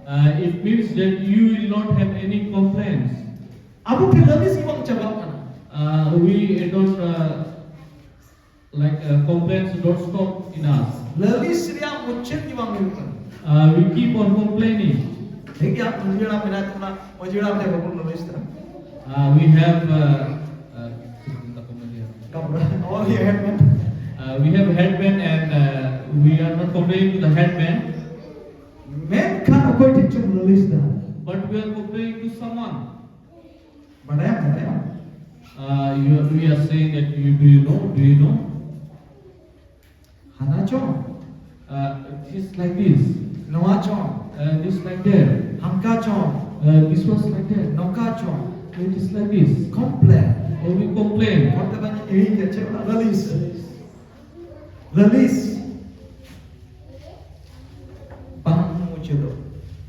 Uh, it means that you will not have any complaints. ᱟᱵᱚ ᱴᱷᱮᱱ ᱞᱟᱹᱞᱤᱥ ᱜᱮ ᱵᱟᱝ ᱪᱟᱵᱟᱜ ᱠᱟᱱᱟ᱾ Uh, we don't uh, like uh, complaints don't stop in us. ᱞᱟᱹᱞᱤᱥ ᱨᱮᱭᱟᱜ ᱢᱩᱪᱟᱹᱫ ᱜᱮ ᱵᱟᱝ ᱦᱩᱭᱩᱜ ᱠᱟᱱᱟ᱾ Uh, we keep on complaining. ᱴᱷᱤᱠ ᱜᱮᱭᱟ, ᱢᱟᱹᱡᱷᱤ ᱦᱟᱲᱟᱢ ᱢᱮᱱᱟᱭ ᱛᱟᱵᱚᱱᱟ, ᱢᱟᱹᱡᱷᱤ ᱦᱟᱲᱟᱢ ᱴᱷᱮᱱ ᱵᱟᱵᱚᱱ ᱞᱟᱹᱞᱤᱥ ᱫᱟ᱾ Uh, we have uh, uh, ᱜᱟᱵᱨᱟ, ᱚ, ᱤᱭᱟᱹ, ᱦᱮᱰᱢᱮᱱ᱾ Uh, we have headband and uh, we are not complaining to the headband, ᱢᱮᱱᱠᱷᱟᱱ ᱚᱠᱚᱭ ᱴᱷᱮᱱ ᱪᱚᱢ ᱞᱟᱹᱞᱤᱥ ᱫᱟ? But we are complaining to someone. ᱵᱟᱰᱟᱭᱟᱢ, ᱵᱟᱰᱟᱭᱟᱢ? Uh, you, we are saying that you do you know? Do you know? ᱦᱟᱱᱟ ᱪᱚᱝ, Uh, it is like this. ᱱᱚᱣᱟ ᱪᱚᱝ, Uh, this like that. ᱦᱟᱱᱠᱟ ᱪᱚᱝ, Uh, this was like that. ᱱᱚᱝᱠᱟ ᱪᱚᱝ᱾ It is like this. complain᱾ Or we complain. ᱦᱚᱲ ᱛᱮ ᱵᱟᱹᱧ ᱤᱧ ᱪᱮᱫ ᱚᱱᱟ ᱞᱟᱹᱞᱤᱥ᱾ ᱞᱟᱹᱞᱤᱥ᱾ ᱵᱟᱝ ᱢᱩᱪᱟᱹᱫᱚᱜ᱾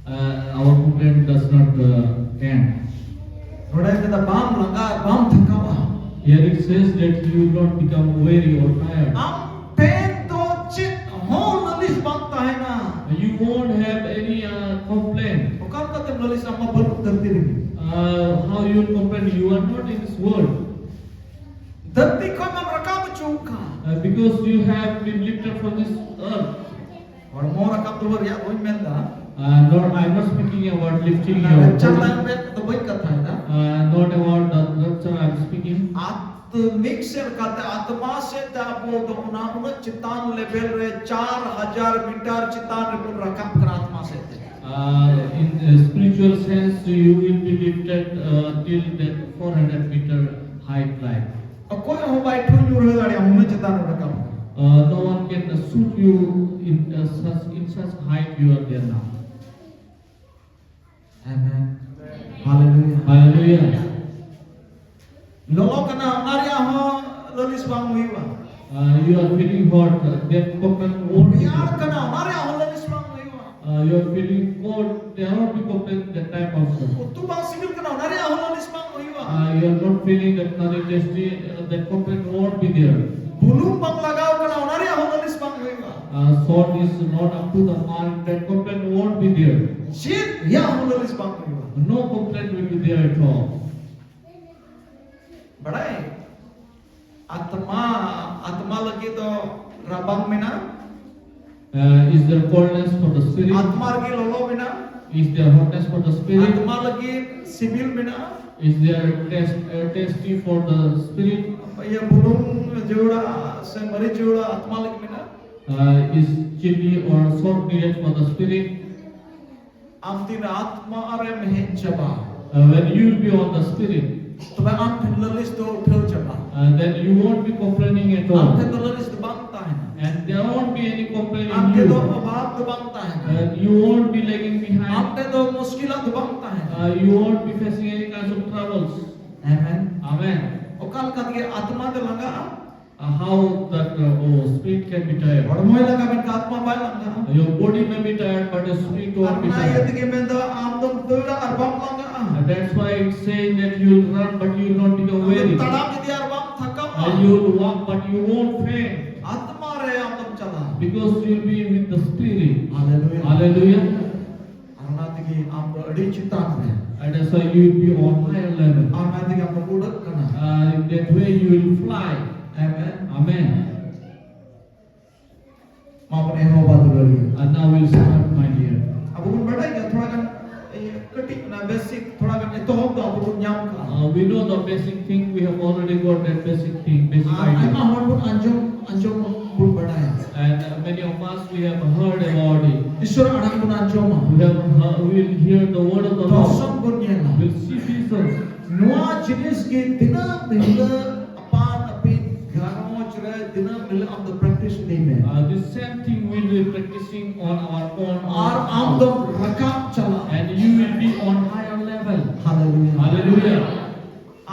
Uh, our complaint does not uh, end. ᱱᱚᱰᱮ ᱢᱮᱱᱫᱟ ᱵᱟᱢ ᱞᱟᱸᱜᱟ, ᱵᱟᱢ ᱛᱷᱟᱠᱟᱣᱟ᱾ Here it says that you will not become weary or tired. ᱟᱢ ᱴᱷᱮᱱ ᱫᱚ ᱪᱮᱫ ᱦᱚᱸ ᱞᱟᱹᱞᱤᱥ ᱵᱟᱝ ᱛᱟᱦᱮᱱᱟ᱾ You won't have any uh, complaint. ᱚᱠᱟ ᱞᱮᱠᱟᱛᱮᱢ ᱞᱟᱹᱞᱤᱥᱟ? ᱟᱢ ᱢᱟ ᱵᱟᱹᱱᱩᱜ ᱫᱷᱟᱹᱨᱛᱤ ᱨᱮᱜᱮ᱾ Uh, how you will complain? You are not in this world. ᱫᱷᱟᱹᱨᱛᱤ ᱠᱷᱚᱱ ᱢᱟᱢ ᱨᱟᱠᱟᱵ ᱦᱚᱪᱚ ᱟᱠᱟᱱ᱾ Uh, because you have been lifted from this earth. ᱦᱚᱲᱢᱚ ᱨᱟᱠᱟᱵ ᱫᱚ ᱨᱮᱭᱟᱜ ᱵᱟᱹᱧ ᱢᱮᱱᱫᱟ᱾ Uh, not, I'm not speaking about lifting you. ᱨᱮᱯᱪᱟᱨ ᱞᱟᱭᱤᱱ ᱨᱮ ᱫᱚ ᱵᱟᱹᱧ ᱠᱟᱛᱷᱟᱭᱮᱫᱟ᱾ Uh, not about the rapture I'm speaking. ᱟᱛ ᱢᱤᱫ ᱥᱮᱫ ᱠᱟᱛᱮ ᱟᱛᱢᱟ ᱥᱮᱫ ᱛᱮ ᱟᱵᱚ ᱫᱚ ᱚᱱᱟ ᱩᱱᱟᱹᱜ ᱪᱮᱛᱟᱱ ᱞᱮᱵᱮᱞ ᱨᱮ ᱪᱟᱨ ᱦᱟᱡᱟᱨ ᱢᱤᱴᱟᱨ ᱪᱮᱛᱟᱱ ᱨᱮᱵᱚᱱ ᱨᱟᱠᱟᱵ ᱠᱟᱱᱟ ᱟᱛᱢᱟ ᱥᱮᱫ ᱛᱮ᱾ Uh, in the spiritual sense, you will be lifted uh, till that four hundred meter height line. ᱚᱠᱚᱭ ᱦᱚᱸ ᱵᱟᱭ ᱴᱷᱩ ᱧᱩᱨᱦᱟᱹ ᱫᱟᱲᱮᱭᱟᱜᱼᱟ ᱩᱱᱟᱹᱜ ᱪᱮᱛᱟᱱ ᱨᱮ ᱨᱟᱠᱟᱵ ᱠᱟᱱᱟ᱾ Uh, no one can shoot you in uh, such in such height you are there now. Amen. Hallelujah. Hallelujah. ᱞᱚᱞᱚ ᱠᱟᱱᱟ, ᱚᱱᱟ ᱨᱮᱭᱟᱜ ᱦᱚᱸ ᱞᱟᱹᱞᱤᱥ ᱵᱟᱝ ᱦᱩᱭᱩᱜᱼᱟ᱾ Uh, you are feeling hot, uh, that complaint won't be. ᱨᱮᱭᱟᱲ ᱠᱟᱱᱟ, ᱚᱱᱟ ᱨᱮᱭᱟᱜ ᱦᱚᱸ ᱞᱟᱹᱞᱤᱥ ᱵᱟᱝ ᱦᱩᱭᱩᱜᱼᱟ᱾ Uh, you are feeling cold, there won't be complaint that time also. ᱩᱛᱩ ᱵᱟᱝ ᱥᱤᱵᱤᱞ ᱠᱟᱱᱟ, ᱚᱱᱟ ᱨᱮᱭᱟᱜ ᱦᱚᱸ ᱞᱟᱹᱞᱤᱥ ᱵᱟᱝ ᱦᱩᱭᱩᱜᱼᱟ᱾ Uh, you are not feeling that curry tasty, uh, that complaint won't be there. ᱵᱩᱞᱩᱝ ᱵᱟᱝ ᱞᱟᱜᱟᱣ ᱠᱟᱱᱟ, ᱚᱱᱟ ᱨᱮᱭᱟᱜ ᱦᱚᱸ ᱞᱟᱹᱞᱤᱥ ᱵᱟᱝ ᱦᱩᱭᱩᱜᱼᱟ᱾ Uh, salt is not up to the mark, that complaint won't be there. ᱪᱮᱫ ᱨᱮᱭᱟᱜ ᱦᱚᱸ ᱞᱟᱹᱞᱤᱥ ᱵᱟᱝ ᱦᱩᱭᱩᱜᱼᱟ᱾ No complaint will be there at all. ᱵᱟᱲᱟᱭ? ᱟᱛᱢᱟ, ᱟᱛᱢᱟ ᱞᱟᱹᱜᱤᱫ ᱫᱚ ᱨᱟᱵᱟᱝ ᱢᱮᱱᱟᱜᱼᱟ᱾ Uh, is there coldness for the spirit? ᱟᱛᱢᱟ ᱨᱮᱜᱮ ᱞᱚᱞᱚ ᱢᱮᱱᱟᱜᱼᱟ᱾ Is there hotness for the spirit? ᱟᱛᱢᱟ ᱞᱟᱹᱜᱤᱫ ᱥᱤᱵᱤᱞ ᱢᱮᱱᱟᱜᱼᱟ᱾ Is there taste, uh, tasty for the spirit? ᱤᱭᱟᱹ ᱵᱩᱞᱩᱝ ᱡᱟᱹᱨᱩᱲᱟ ᱥᱮ ᱢᱟᱹᱨᱤᱪ ᱡᱟᱹᱨᱩᱲᱟ ᱟᱛᱢᱟ ᱞᱟᱹᱜᱤᱫ ᱢᱮᱱᱟᱜᱼᱟ᱾ Uh, is chili or salt needed for the spirit? ᱟᱢ ᱛᱤᱱ ᱟᱛᱢᱟ ᱨᱮᱢ ᱦᱮᱡ ᱪᱟᱵᱟ, Uh, when you will be on the spirit, ᱛᱚᱵᱮ ᱟᱢ ᱴᱷᱮᱱ ᱞᱟᱹᱞᱤᱥ ᱫᱚ ᱩᱴᱷᱟᱹᱣ ᱪᱟᱵᱟ᱾ Uh, then you won't be complaining at all. ᱟᱢ ᱴᱷᱮᱱ ᱫᱚ ᱞᱟᱹᱞᱤᱥ ᱫᱚ ᱵᱟᱝ ᱛᱟᱦᱮᱱᱟ᱾ And there won't be any complaining ᱟᱢ in ᱴᱷᱮᱱ ᱫᱚ you. ᱚᱵᱷᱟᱵ ᱫᱚ ᱵᱟᱝ ᱛᱟᱦᱮᱱᱟ᱾ And you won't be lagging behind. ᱟᱢ ᱴᱷᱮᱱ ᱫᱚ ᱢᱩᱥᱠᱤᱞᱟᱜ ᱫᱚ ᱵᱟᱝ ᱛᱟᱦᱮᱱᱟ᱾ Uh, you won't be facing any kinds of troubles. Amen. Amen. ᱚᱠᱟ ᱞᱮᱠᱟ ᱛᱮᱜᱮ ᱟᱛᱢᱟ ᱫᱚ ᱞᱟᱸᱜᱟᱜᱼᱟ? Uh, how that uh, oh, spirit can be tired. ᱦᱚᱲᱢᱚᱭ ᱞᱟᱸᱜᱟ ᱢᱮᱱᱠᱷᱟᱱ ᱟᱛᱢᱟ ᱵᱟᱭ ᱞᱟᱸᱜᱟᱜᱼᱟ᱾ Your body may be tired, but your spirit R won't be ᱚᱱᱟ ᱤᱭᱟᱹ tired. ᱛᱮᱜᱮ ᱢᱮᱱᱫᱟ ᱟᱢ ᱫᱚᱢ ᱫᱟᱹᱲᱟ ᱟᱨ ᱵᱟᱢ ᱞᱟᱸᱜᱟᱜᱼᱟ᱾ And that's why it's saying that you will run, but you will not become ᱟᱢ ᱫᱚᱢ weary. ᱛᱟᱲᱟᱢ ᱤᱫᱤᱭᱟ ᱟᱨ ᱵᱟᱢ ᱛᱷᱟᱠᱟᱣᱟ᱾ And you will walk, but you won't faint. ᱟᱛᱢᱟ ᱨᱮ ᱟᱢ ᱫᱚᱢ ᱪᱟᱞᱟᱜᱼᱟ᱾ Because you will be with the spirit. Hallelujah. Hallelujah. ᱟᱨ ᱚᱱᱟ ᱛᱮᱜᱮ ᱟᱢ ᱫᱚ ᱟᱹᱰᱤ ᱪᱮᱛᱟᱱ ᱨᱮ᱾ And that's why you will be on higher level. ᱟᱨ ᱚᱱᱟ ᱛᱮᱜᱮ ᱟᱢ ᱫᱚᱢ ᱩᱰᱟᱹᱜ ᱠᱟᱱᱟ᱾ Uh, that way you will fly. Amen. Amen. ᱢᱟ ᱵᱚᱱ ᱮᱦᱚᱵᱟ ᱫᱩᱞᱟᱹᱲᱤᱭᱟᱹ᱾ And now we'll start, my dear. ᱟᱵᱚ ᱵᱚᱱ ᱵᱟᱰᱟᱭ ᱜᱮᱭᱟ ᱛᱷᱚᱲᱟ ᱜᱟᱱ, ᱤᱭᱟᱹ, ᱠᱟᱹᱴᱤᱡ ᱚᱱᱟ basic ᱛᱷᱚᱲᱟ ᱜᱟᱱ ᱮᱛᱚᱦᱚᱵ ᱫᱚ ᱟᱵᱚ ᱵᱚᱱ ᱧᱟᱢ ᱠᱟᱜᱼᱟ᱾ Uh, we know the basic thing we We have already got that basic thing, basic ᱟᱨ ᱟᱭᱢᱟ idea. ᱦᱚᱲ ᱵᱚᱱ ᱟᱸᱡᱚᱢ ᱟᱸᱡᱚᱢ ᱵᱚᱱ ᱵᱟᱲᱟᱭᱟ. And uh, many of us, we have heard about it. ᱤᱥᱚᱨ ᱟᱲᱟᱝ ᱵᱚᱱ ᱟᱸᱡᱚᱢᱟ. We have, uh, we will hear the word of the Lord. ᱫᱚᱨᱥᱚᱱ ᱵᱚᱱ ᱧᱮᱞᱟ. We'll see visions. ᱱᱚᱣᱟ ᱡᱤᱱᱤᱥ ᱜᱮ ᱫᱤᱱᱟᱹᱢ ᱦᱤᱞᱳᱜ ᱟᱯᱟᱱ ᱟᱹᱯᱤᱱ ᱜᱷᱟᱨᱚᱸᱡᱽ ᱨᱮ ᱫᱤᱱᱟᱹᱢ ᱦᱤᱞᱳᱜ ᱟᱢ ᱫᱚ practice ᱤᱫᱤ ᱢᱮ. Uh, this same thing we'll be practicing on our own. ᱟᱨ ᱟᱢ ᱫᱚᱢ ᱨᱟᱠᱟᱵ ᱪᱟᱞᱟᱜᱼᱟ. And you will be on higher level. Hallelujah. Hallelujah.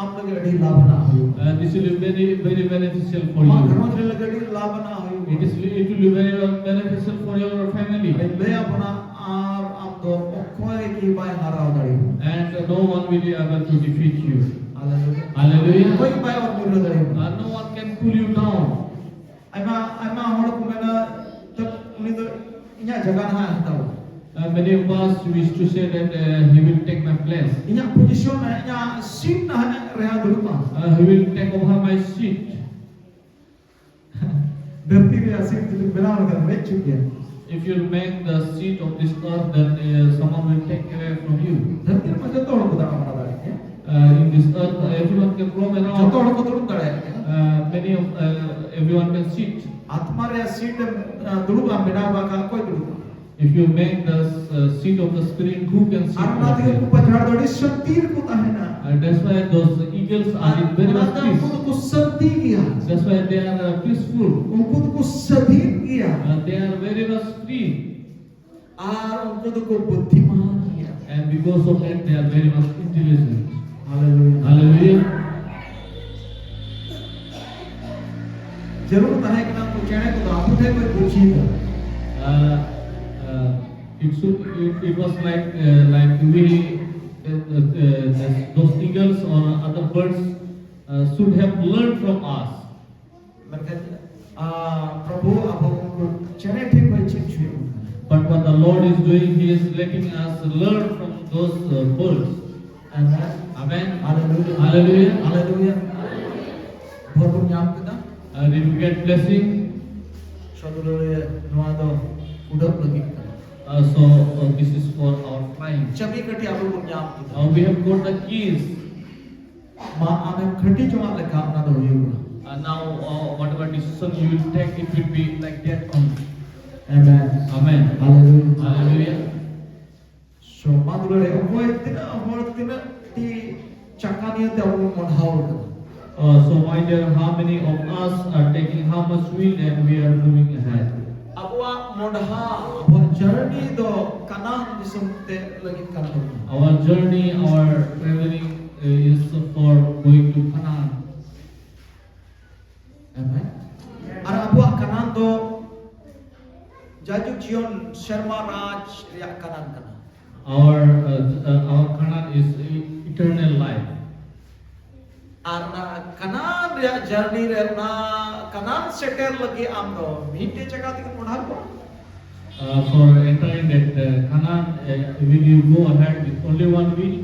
ᱟᱢ ᱞᱟᱹᱜᱤᱫ ᱟᱹᱰᱤ ᱞᱟᱵᱷ ᱨᱮᱱᱟᱜ ᱦᱩᱭᱩᱜᱼᱟ. Uh, this will be very, very beneficial for ᱟᱢᱟᱜ you. ᱜᱷᱟᱨᱚᱸᱡᱽ ᱨᱮ ᱞᱟᱹᱜᱤᱫ ᱟᱹᱰᱤ ᱞᱟᱵᱷ ᱨᱮᱱᱟᱜ ᱦᱩᱭᱩᱜᱼᱟ. It is, it will be very beneficial for your family. ᱟᱹᱰᱤ ᱞᱟᱹᱭ ᱟᱵᱚᱱᱟ, ᱟᱨ ᱟᱢ ᱫᱚ ᱚᱠᱚᱭ ᱜᱮ ᱵᱟᱭ ᱦᱟᱨᱟᱣ ᱫᱟᱲᱮᱭᱟᱢᱟ. And uh, no one will be able to defeat you. Hallelujah. Hallelujah. ᱚᱠᱚᱭ ᱜᱮ ᱵᱟᱭ ᱚᱨ ᱧᱩᱨᱦᱟᱹ ᱫᱟᱲᱮᱭᱟᱢᱟ. Uh, no one can pull you down. ᱟᱭᱢᱟ ᱟᱭᱢᱟ ᱦᱚᱲ ᱠᱚ ᱢᱮᱱᱟ, "ᱛᱚ ᱩᱱᱤ ᱫᱚ ᱤᱧᱟᱹᱜ ᱡᱟᱭᱜᱟ ᱱᱟᱦᱟᱜ ᱮ ᱦᱟᱛᱟᱣᱟ." Uh, many of us wish to say that uh, he will take my place. ᱤᱧᱟᱹᱜ position ᱱᱟᱦᱟᱜ, ᱤᱧᱟᱹᱜ seat ᱱᱟᱦᱟᱜ ᱨᱮᱦᱟᱜ ᱫᱩᱲᱩᱵᱼᱟ. Uh, he will take over my seat. ᱫᱷᱟᱹᱨᱛᱤ ᱨᱮᱭᱟᱜ seat ᱡᱩᱫᱤ ᱵᱮᱱᱟᱣ ᱞᱮᱠᱷᱟᱱ ᱢᱮᱫ ᱪᱩᱯ ᱜᱮᱭᱟ. If you make the seat of this earth, then uh, someone will take away from you. ᱫᱷᱟᱹᱨᱛᱤ ᱨᱮᱢᱟ ᱡᱚᱛᱚ ᱦᱚᱲ ᱠᱚ ᱫᱟᱬᱟ ᱵᱟᱲᱟ ᱫᱟᱲᱮᱭᱟᱜ ᱜᱮᱭᱟ. Uh, in this earth, uh, everyone can roam around. ᱡᱚᱛᱚ ᱦᱚᱲ ᱠᱚ ᱫᱩᱲᱩᱵ ᱫᱟᱲᱮᱭᱟᱜ ᱜᱮᱭᱟ. Uh, many of uh, everyone can sit. ᱟᱛᱢᱟ ᱨᱮᱭᱟᱜ seat ᱮᱢ, ᱟ, ᱫᱩᱲᱩᱵ ᱟᱢ ᱵᱮᱱᱟᱣ ᱟᱠᱟᱫ, ᱚᱠᱚᱭ ᱫᱩᱲᱩᱵᱼᱟ? If you make the uh, seat of the spirit, who can sit ᱟᱨ ᱚᱱᱟ there? ᱛᱮᱜᱮ ᱩᱱᱠᱩ ᱯᱟᱡᱷᱟᱲ ᱫᱚ ᱟᱹᱰᱤ ᱥᱟᱱᱛᱤ ᱨᱮᱠᱚ ᱛᱟᱦᱮᱱᱟ. And that's why those eagles are in very much peace. ᱚᱱᱟᱛᱮ ᱩᱱᱠᱩ ᱫᱚᱠᱚ ᱥᱟᱱᱛᱤ ᱜᱮᱭᱟ. That's why they are uh, peaceful. ᱩᱱᱠᱩ ᱫᱚᱠᱚ ᱥᱟᱹᱫᱷᱤᱱ ᱜᱮᱭᱟ. Uh, they are very much free. ᱟᱨ ᱩᱱᱠᱩ ᱫᱚᱠᱚ ᱵᱩᱫᱽᱫᱷᱤᱢᱟᱱ ᱜᱮᱭᱟ. And because of that, they are very much intelligent. Hallelujah. Hallelujah. ᱡᱟᱹᱨᱩᱲ ᱛᱟᱦᱮᱸ ᱠᱟᱱᱟ ᱩᱱᱠᱩ ᱪᱮᱬᱮ ᱠᱚᱫᱚ ᱟᱵᱚ ᱴᱷᱮᱱ ᱠᱷᱚᱱ ᱠᱚ ᱪᱮᱫᱟ. Uh, uh, it should, it, it was like uh, like we uh, uh, uh, those eagles or other birds uh, should have learned from us. ᱢᱮᱱᱠᱷᱟᱱ ᱟᱨ ᱯᱨᱚᱵᱷᱩ ᱟᱵᱚ ᱩᱱᱠᱩ ᱪᱮᱬᱮ ᱴᱷᱮᱱ ᱠᱷᱚᱱ ᱪᱮᱫ ᱦᱚᱪᱚᱭᱮᱫ ᱵᱚᱱᱟ. But what the Lord is doing, He is letting us learn from those uh, birds. Amen. Amen. Hallelujah. Hallelujah. Hallelujah. ᱵᱷᱚᱨ ᱵᱚᱱ ᱧᱟᱢ ᱠᱮᱫᱟ. Uh, did we get blessing? ᱥᱚᱫᱚᱨ ᱨᱮ ᱱᱚᱣᱟ ᱫᱚ ᱩᱰᱟᱹᱣ ᱞᱟᱹᱜᱤᱫ ᱠᱟᱱᱟ. Uh, so uh, this is for our flying. ᱪᱟᱹᱵᱤ ᱠᱟᱹᱴᱷᱤ ᱟᱵᱚ ᱵᱚᱱ ᱧᱟᱢ ᱠᱮᱫᱟ. Uh, we have got the keys. ᱢᱟ ᱟᱢᱮᱢ ᱠᱷᱟᱹᱴᱤ ᱡᱚᱝᱟᱜ ᱞᱮᱠᱟ ᱚᱱᱟ ᱫᱚ ᱦᱩᱭᱩᱜᱼᱟ᱾ And now, uh, whatever decision you will take, it will be like that only. Amen. Amen. Hallelujah. Hallelujah. So ᱢᱟ ᱫᱩᱞᱟᱹᱲ ᱨᱮ ᱚᱠᱚᱭ ᱛᱤᱱᱟᱹᱜ ᱦᱚᱲ ᱛᱤᱱᱟᱹᱜ ᱴᱤ ᱪᱟᱠᱟ ᱱᱤᱭᱟᱹ ᱛᱮ ᱟᱵᱚ ᱵᱚᱱ ᱢᱚᱰᱦᱟᱣ ᱠᱟᱱᱟ? Uh, so, my dear, how many of us are taking how much wheel and we are moving ahead? ᱟᱵᱚᱣᱟᱜ ᱢᱚᱰᱦᱟ ᱟᱵᱚᱣᱟᱜ ᱡᱟᱨᱱᱤ ᱫᱚ ᱠᱟᱱᱟᱱ ᱫᱤᱥᱚᱢ ᱛᱮ ᱞᱟᱹᱜᱤᱫ ᱠᱟᱱ ᱛᱟᱵᱚᱱᱟ᱾ Our journey, our traveling uh, is for going to Canaan. Amen. ᱟᱨ ᱟᱵᱚᱣᱟᱜ ᱠᱟᱱᱟᱱ ᱫᱚ ᱡᱟᱭᱡᱩᱜᱽ ᱡᱤᱭᱚᱱ ᱥᱮᱨᱢᱟ ᱨᱟᱡᱽ ᱨᱮᱭᱟᱜ ᱠᱟᱱᱟᱱ ᱠᱟᱱᱟ᱾ Our uh, uh, our Canaan is e- eternal life. ᱟᱨ ᱚᱱᱟ ᱠᱟᱱᱟᱱ ᱨᱮᱭᱟᱜ ᱡᱟᱨᱱᱤ ᱨᱮ ᱚᱱᱟ ᱠᱟᱱᱟᱱ ᱥᱮᱴᱮᱨ ᱞᱟᱹᱜᱤᱫ ᱟᱢ ᱫᱚ ᱢᱤᱫᱴᱮᱡ ᱪᱟᱠᱟ ᱛᱮᱜᱮ ᱢᱚᱰᱦᱟ ᱠᱚᱜᱼᱟ? Uh, for entering that uh, Canaan, uh, will you go ahead with only one wheel?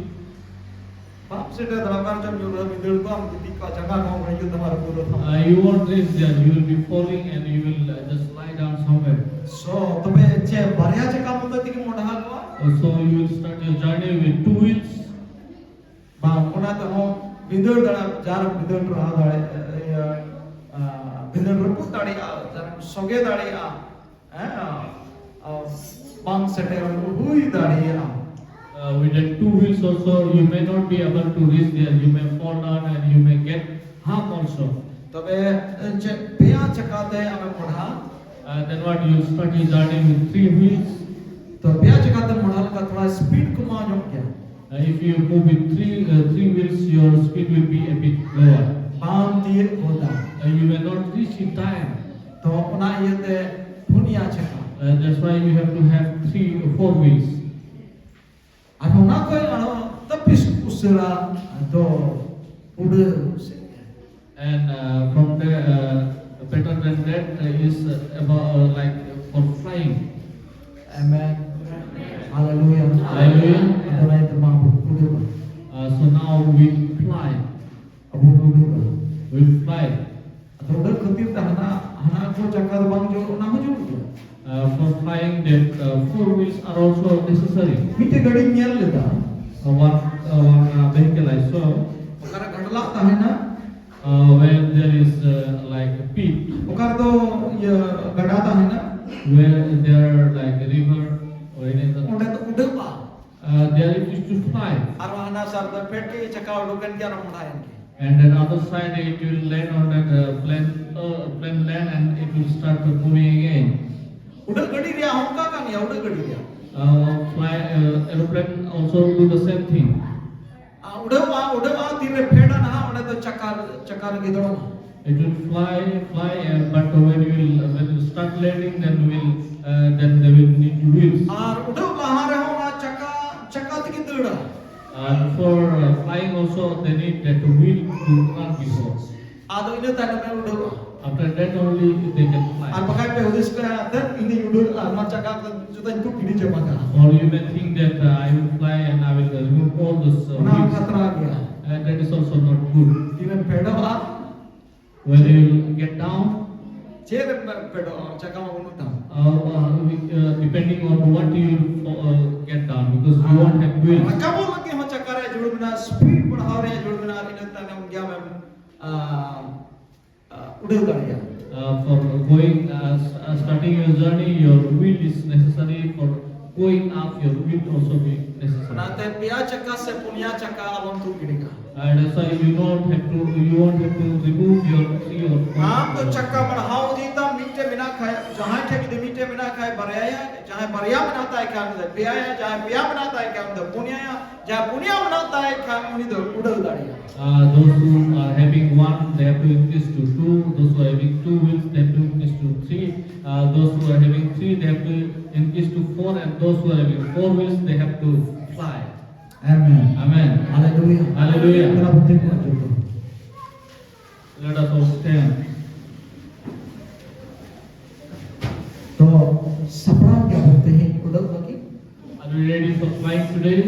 ᱵᱟᱢ ᱥᱮᱴᱮᱨ ᱫᱟᱲᱮᱭᱟᱜᱼᱟ, ᱚᱠᱟ ᱨᱮᱪᱚᱢ ᱧᱩᱨᱦᱟᱹ ᱵᱷᱤᱸᱫᱟᱹᱲ ᱠᱚᱜᱼᱟᱢ, ᱜᱤᱛᱤᱡ ᱠᱚᱜᱼᱟ, ᱡᱟᱸᱜᱟ ᱠᱚᱦᱚᱸ ᱦᱤᱡᱩᱜ ᱛᱟᱢᱟ, ᱨᱟᱹᱯᱩᱫᱚᱜ ᱛᱟᱢᱟ᱾ Uh, you won't reach there. You will be falling and you will uh, just lie down somewhere. So ᱛᱚᱵᱮ ᱪᱮᱫ ᱵᱟᱨᱭᱟ ᱪᱟᱠᱟ ᱢᱚᱛᱚ ᱛᱮᱜᱮ ᱢᱚᱰᱦᱟ ᱠᱚᱜᱼᱟ? Uh, so you will start your journey with two wheels. ᱵᱟᱝ, ᱚᱱᱟ ᱛᱮᱦᱚᱸ ᱵᱷᱤᱸᱫᱟᱹᱲ ᱫᱟᱲᱮᱭᱟᱜᱼᱟ, ᱡᱟᱨ ᱵᱷᱤᱸᱫᱟᱹᱲ ᱴᱚᱨᱦᱟ ᱫᱟᱲᱮᱭᱟᱜᱼᱟ, ᱤᱭᱟᱹ, ᱟ, ᱵᱷᱤᱸᱫᱟᱹᱲ ᱨᱟᱹᱯᱩᱫ ᱫᱟᱲᱮᱭᱟᱜᱼᱟ, ᱡᱟᱨ ᱥᱚᱜᱮ ᱫᱟᱲᱮᱭᱟᱜᱼᱟ, ᱦᱮᱸ, ᱟ, ᱵᱟᱝ ᱥᱮᱴᱮᱨ ᱦᱩᱭ ᱫᱟᱲᱮᱭᱟᱜᱼᱟ᱾ Uh, with the two wheels also, you may not be able to reach there. You may fall down and you may get harm also. ᱛᱚᱵᱮ ᱪᱮᱫ ᱯᱮᱭᱟ ᱪᱟᱠᱟᱛᱮ ᱟᱢᱮᱢ ᱢᱚᱰᱦᱟ? Uh, then what? You start your journey with three wheels. ᱛᱚ ᱯᱮᱭᱟ ᱪᱟᱠᱟᱛᱮ ᱢᱚᱰᱦᱟ ᱞᱮᱠᱟ ᱛᱷᱚᱲᱟ speed ᱠᱚᱢᱟᱣ ᱧᱚᱜ ᱜᱮᱭᱟ᱾ Uh, if you move with three uh, three wheels, your speed will be a bit lower. ᱵᱟᱢ ᱛᱤᱭᱟᱹᱜ ᱜᱚᱫᱟ᱾ Uh, you may not reach in time. ᱛᱚ ᱚᱱᱟ ᱤᱭᱟᱹᱛᱮ ᱯᱩᱱᱭᱟ ᱪᱟᱠᱟ᱾ Uh, that's why you have to have three or four wheels. ᱟᱨ ᱚᱱᱟ ᱠᱷᱚᱱ ᱟᱨᱦᱚᱸ ᱛᱟᱹᱯᱤᱥ ᱩᱥᱟᱹᱨᱟ ᱫᱚ ᱩᱰᱟᱹᱣ ᱥᱮ᱾ And uh, from the uh, better than that uh, is uh, about uh, like for flying. Amen. Hallelujah. Hallelujah. ᱟᱫᱚ ᱱᱟᱭ ᱛᱮ ᱢᱟ ᱵᱚ ᱩᱰᱟᱹᱣᱟ᱾ Uh, so now we fly. ᱟᱵᱚ ᱵᱚ ᱩᱰᱟᱹᱣᱟ᱾ We fly. ᱟᱫᱚ ᱩᱰᱟᱹᱣ ᱠᱷᱟᱹᱛᱤᱨ ᱛᱮ ᱦᱟᱱᱟ ᱦᱟᱱᱟ ᱠᱚ ᱪᱟᱠᱟ ᱫᱚ ᱵᱟᱝ ᱡᱚᱲ, ᱚᱱᱟ ᱦᱚᱸ ᱡᱚᱲ ᱜᱮᱭᱟ᱾ Uh, for flying, that uh, four wheels are also necessary. ᱢᱤᱫᱴᱮᱡ ᱜᱟᱹᱰᱤᱧ ᱧᱮᱞ ᱞᱮᱫᱟ᱾ Uh, one uh, one uh, vehicle I saw. ᱚᱠᱟᱨᱮ ᱞᱟᱜ ᱛᱟᱦᱮᱱᱟ, uh, where there is uh, like a pit, ᱚᱠᱟ ᱨᱮᱫᱚ ᱤᱭᱟᱹ ᱜᱟᱰᱟ ᱛᱟᱦᱮᱱᱟ, where there are like a river or anything, ᱚᱸᱰᱮ ᱫᱚ ᱩᱰᱟᱹᱜᱼᱟ᱾ Uh, there it is to fly. ᱟᱨ ᱦᱟᱱᱟ ᱥᱟᱨ ᱫᱚ ᱯᱷᱮᱰ ᱠᱮᱫ ᱪᱟᱠᱟ ᱩᱰᱩᱠ ᱮᱱ ᱜᱮ ᱟᱨ ᱢᱚᱦᱰᱟᱭᱮᱱ ᱜᱮ᱾ And then other side it will land on that uh, plain uh, plain land and it will start to moving again. ᱩᱰᱟᱹᱜ ᱜᱟᱹᱰᱤ ᱨᱮᱭᱟᱜ ᱦᱚᱸ ᱚᱱᱠᱟ ᱠᱟᱱ ᱜᱮᱭᱟ, ᱩᱰᱟᱹᱜ ᱜᱟᱹᱰᱤ ᱨᱮᱭᱟᱜ᱾ Uh, fly uh, aeroplane also do the same thing. ᱟᱨ ᱩᱰᱟᱹᱣᱟ, ᱩᱰᱟᱹᱣᱟ, ᱛᱤᱨᱮ ᱯᱷᱮᱰᱟ ᱱᱟᱦᱟᱜ ᱚᱸᱰᱮ ᱫᱚ ᱪᱟᱠᱟ, ᱪᱟᱠᱟ ᱨᱮ ᱜᱮᱫᱚᱲᱚᱜᱼᱟ᱾ It will fly, fly, uh, but when you will, when you start landing, then will, uh, then they will need wheels. ᱟᱨ ᱩᱰᱟᱹᱣ ᱞᱟᱦᱟ ᱨᱮᱦᱚᱸ ᱚᱱᱟ ᱪᱟᱠᱟ, ᱪᱟᱠᱟ ᱛᱮᱜᱮ ᱫᱟᱹᱲᱟ᱾ And for uh, flying also, they need that wheel to run before. ᱟᱫᱚ ᱤᱱᱟᱹ ᱛᱟᱭᱱᱚᱢ ᱮ ᱩᱰᱟᱹᱣᱟ᱾ After that only they can fly. ᱟᱨ ᱵᱟᱠᱷᱟᱡ ᱯᱮ ᱦᱩᱫᱤᱥ ᱠᱟᱜᱼᱟ, "ᱫᱮᱱ ᱤᱧ ᱫᱩᱧ ᱩᱰᱟᱹᱣ ᱞᱟᱜᱼᱟ, ᱱᱚᱣᱟ ᱪᱟᱠᱟ ᱠᱚ ᱡᱚᱛᱚᱧ ᱛᱩᱫ ᱜᱤᱰᱤ ᱪᱟᱵᱟ ᱠᱟᱜᱼᱟ᱾" Or you may think that uh, I will fly and I will uh, remove all this uh, ᱚᱱᱟ ᱦᱚᱸ wheels. ᱠᱷᱟᱛᱨᱟ ᱜᱮᱭᱟ᱾ Uh, that is also not good. ᱛᱤᱨᱮᱢ ᱯᱷᱮᱰᱚᱜᱼᱟ, When you get down, ᱪᱮᱫ ᱨᱮᱢ ᱯᱷᱮᱰᱚᱜᱼᱟ, ᱪᱟᱠᱟ ᱢᱟ ᱵᱟᱹᱱᱩᱜ ᱛᱟᱢ᱾ Uh, uh, uh, depending on what you uh, get down, because you won't have wheels. ᱨᱟᱠᱟᱵᱚᱜ ᱞᱟᱹᱜᱤᱫ ᱦᱚᱸ ᱪᱟᱠᱟ ᱨᱮᱭᱟᱜ ᱡᱟᱹᱨᱩᱲ ᱢᱮᱱᱟᱜᱼᱟ, ᱥᱯᱤᱰ ᱵᱟᱲᱦᱟᱣ ᱨᱮᱭᱟᱜ ᱡᱟᱹᱨᱩᱲ ᱢᱮᱱᱟᱜᱼᱟ, ᱟᱨ ᱤᱱᱟᱹ ᱛᱟᱭᱱᱚᱢ ᱜᱮ ᱟᱢᱮᱢ, ᱟ, ᱟ, ᱩᱰᱟᱹᱣ ᱫᱟᱲᱮᱭᱟᱜᱼᱟ᱾ Uh, for going, uh, s- uh, starting your journey, your wheel is necessary. For going up, your wheel also be necessary. ᱚᱱᱟᱛᱮ ᱯᱮᱭᱟ ᱪᱟᱠᱟ ᱥᱮ ᱯᱩᱱᱭᱟ ᱪᱟᱠᱟ ᱟᱞᱚᱢ ᱛᱩᱫ ᱜᱤᱰᱤ ᱠᱟᱜᱼᱟ᱾ And that's why you don't have to, you won't have to remove your three or four. ᱟᱢ ᱫᱚ ᱪᱟᱠᱟ ᱵᱟᱲᱦᱟᱣ ᱤᱫᱤ ᱛᱟᱢ, ᱢᱤᱫᱴᱮᱱ ᱢᱮᱱᱟᱜ ᱠᱷᱟᱡ, ᱡᱟᱦᱟᱸᱭ ᱴᱷᱮᱱ ᱡᱩᱫᱤ ᱢᱤᱫᱴᱮᱱ ᱢᱮᱱᱟᱜ ᱠᱷᱟᱡ, ᱵᱟᱨᱭᱟᱭᱟ, ᱡᱟᱦᱟᱸᱭ ᱵᱟᱨᱭᱟ ᱢᱮᱱᱟᱜ ᱛᱟᱭ ᱠᱷᱟᱱ ᱩᱱᱤ ᱫᱚ ᱯᱮᱭᱟᱭᱟ, ᱡᱟᱦᱟᱸᱭ ᱯᱮᱭᱟ ᱢᱮᱱᱟᱜ ᱛᱟᱭ ᱠᱷᱟᱱ ᱩᱱᱤ ᱫᱚ ᱯᱩᱱᱭᱟᱭᱟ, ᱡᱟᱦᱟᱸᱭ ᱯᱩᱱᱭᱟ ᱢᱮᱱᱟᱜ ᱛᱟᱭ ᱠᱷᱟᱱ ᱩᱱᱤ ᱫᱚ ᱩᱰᱟᱹᱣ ᱫᱟᱲᱮᱭᱟᱜᱼᱟ᱾ Uh, those who are having one, they have to increase to two. Those who are having two wheels, they have to increase to three. Uh, those who are having three, they have to increase to four. And those who are having four wheels, they have to fly. Amen. Amen. Hallelujah. Hallelujah. ᱛᱟᱦᱞᱮ ᱟᱵᱚ ᱛᱤᱸᱜᱩ ᱟᱹᱪᱩᱨ ᱠᱚᱜᱼᱟ᱾ Let us all stand. ᱛᱚ, ᱥᱟᱯᱲᱟᱣ ᱜᱮᱭᱟ ᱵᱚᱱ ᱛᱮᱦᱮᱧ ᱩᱰᱟᱹᱜ ᱞᱟᱹᱜᱤᱫ? Are we ready for flying today?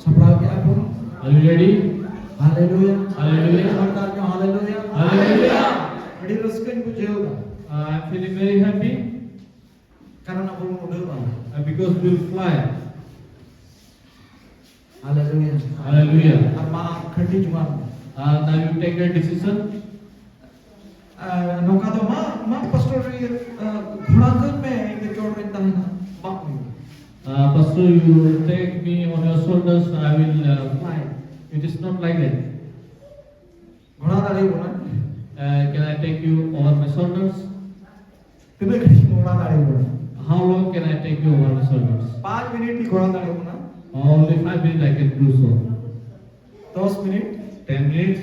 ᱥᱟᱯᱲᱟᱣ ᱜᱮᱭᱟ ᱵᱚᱱ? Are you ready? Hallelujah. Hallelujah. ᱥᱚᱨᱠᱟᱨ ᱧᱚᱜ hallelujah. Hallelujah. ᱟᱹᱰᱤ ᱨᱟᱹᱥᱠᱟᱹᱧ ᱵᱩᱡᱷᱟᱹᱣ ᱮᱫᱟ᱾ Uh, I'm feeling very happy. ᱠᱟᱨᱚᱱ ᱟᱵᱚ ᱵᱚᱱ ᱩᱰᱟᱹᱣᱟ᱾ Uh, because we'll fly. Hallelujah. Hallelujah. ᱟᱨ ᱢᱟ ᱠᱷᱟᱹᱴᱤ ᱡᱩᱣᱟᱱ ᱢᱮ᱾ And now you take a decision. ᱟᱨ ᱱᱚᱝᱠᱟ ᱫᱚ ᱢᱟ ᱢᱟ ᱯᱟᱥᱴᱚᱨ ᱤᱭᱟᱹ ᱟᱨ ᱜᱷᱚᱲᱟ ᱠᱟᱹᱧ ᱢᱮ, ᱤᱧ ᱫᱚ ᱪᱚᱴ ᱨᱮᱧ ᱛᱟᱦᱮᱱᱟ᱾ ᱵᱟᱝ ᱦᱩᱭᱩᱜᱼᱟ᱾ Uh, Pastor, you take me on your shoulders, I will. Uh, bye it is not like that. ᱜᱷᱚᱲᱟ ᱫᱟᱲᱮ ᱵᱚᱱᱟ᱾ Uh, can I take you over my shoulders? ᱛᱤᱱᱟᱹᱜ ᱜᱷᱟᱹᱲᱤᱡ ᱜᱷᱚᱲᱟ ᱫᱟᱲᱮ ᱵᱚᱱᱟ? How long can I take you over my shoulders? ᱯᱟᱸᱪ minute ᱜᱷᱚᱲᱟ ᱫᱟᱲᱮ ᱵᱚᱱᱟ᱾ Only five minutes I can do so. ᱫᱚᱥ ᱢᱤᱱᱤᱴ᱾ Ten minutes?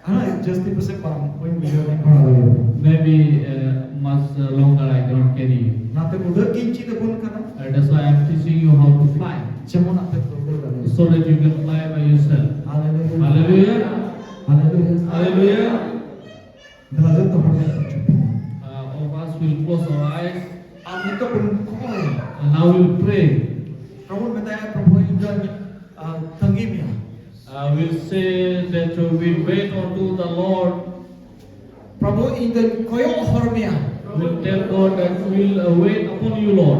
ᱦᱮᱸ, ᱡᱟᱹᱥᱛᱤ ᱯᱟᱥᱮ ᱵᱟᱝ ᱦᱩᱭ ᱵᱩᱡᱷᱟᱹᱣ ᱞᱮᱱ ᱜᱷᱚᱲᱟ ᱫᱟᱲᱮ ᱵᱚᱱᱟ᱾ Maybe uh, much uh, longer I cannot carry you. ᱚᱱᱟᱛᱮ ᱩᱰᱟᱹᱜ ᱜᱤᱧ ᱪᱮᱫ ᱟᱵᱚᱱ ᱠᱟᱱᱟ᱾ Uh, that's why I'm teaching you how to fly. ᱡᱮᱢᱚᱱ ᱟᱯᱮ ᱯᱮ ᱩᱰᱟᱹᱜ ᱫᱟᱲᱮᱭᱟᱜ᱾ So that you can fly by yourself. Hallelujah. Hallelujah. Hallelujah. Hallelujah. ᱫᱮᱞᱟ ᱡᱚᱛᱚ ᱦᱚᱲ ᱢᱮᱫ ᱵᱚᱱ ᱪᱩᱯᱩᱫᱟ᱾ Uh, all of us will close our eyes. ᱟᱨ ᱱᱤᱛᱚᱜ ᱵᱚᱱ ᱠᱚᱭ᱾ And now we'll pray. ᱯᱨᱚᱵᱷᱩ ᱢᱮᱛᱟᱭᱟ, ᱯᱨᱚᱵᱷᱩ ᱤᱧ ᱫᱚᱧ ᱟᱨ ᱛᱟᱺᱜᱤ ᱢᱮᱭᱟ᱾ Uh, we'll say that uh, we wait unto the Lord. ᱯᱨᱚᱵᱷᱩ ᱤᱧ ᱫᱚᱧ ᱠᱚᱭᱚᱜ ᱦᱚᱨ ᱢᱮᱭᱟ᱾ We'll tell God that we'll uh, wait upon you, Lord.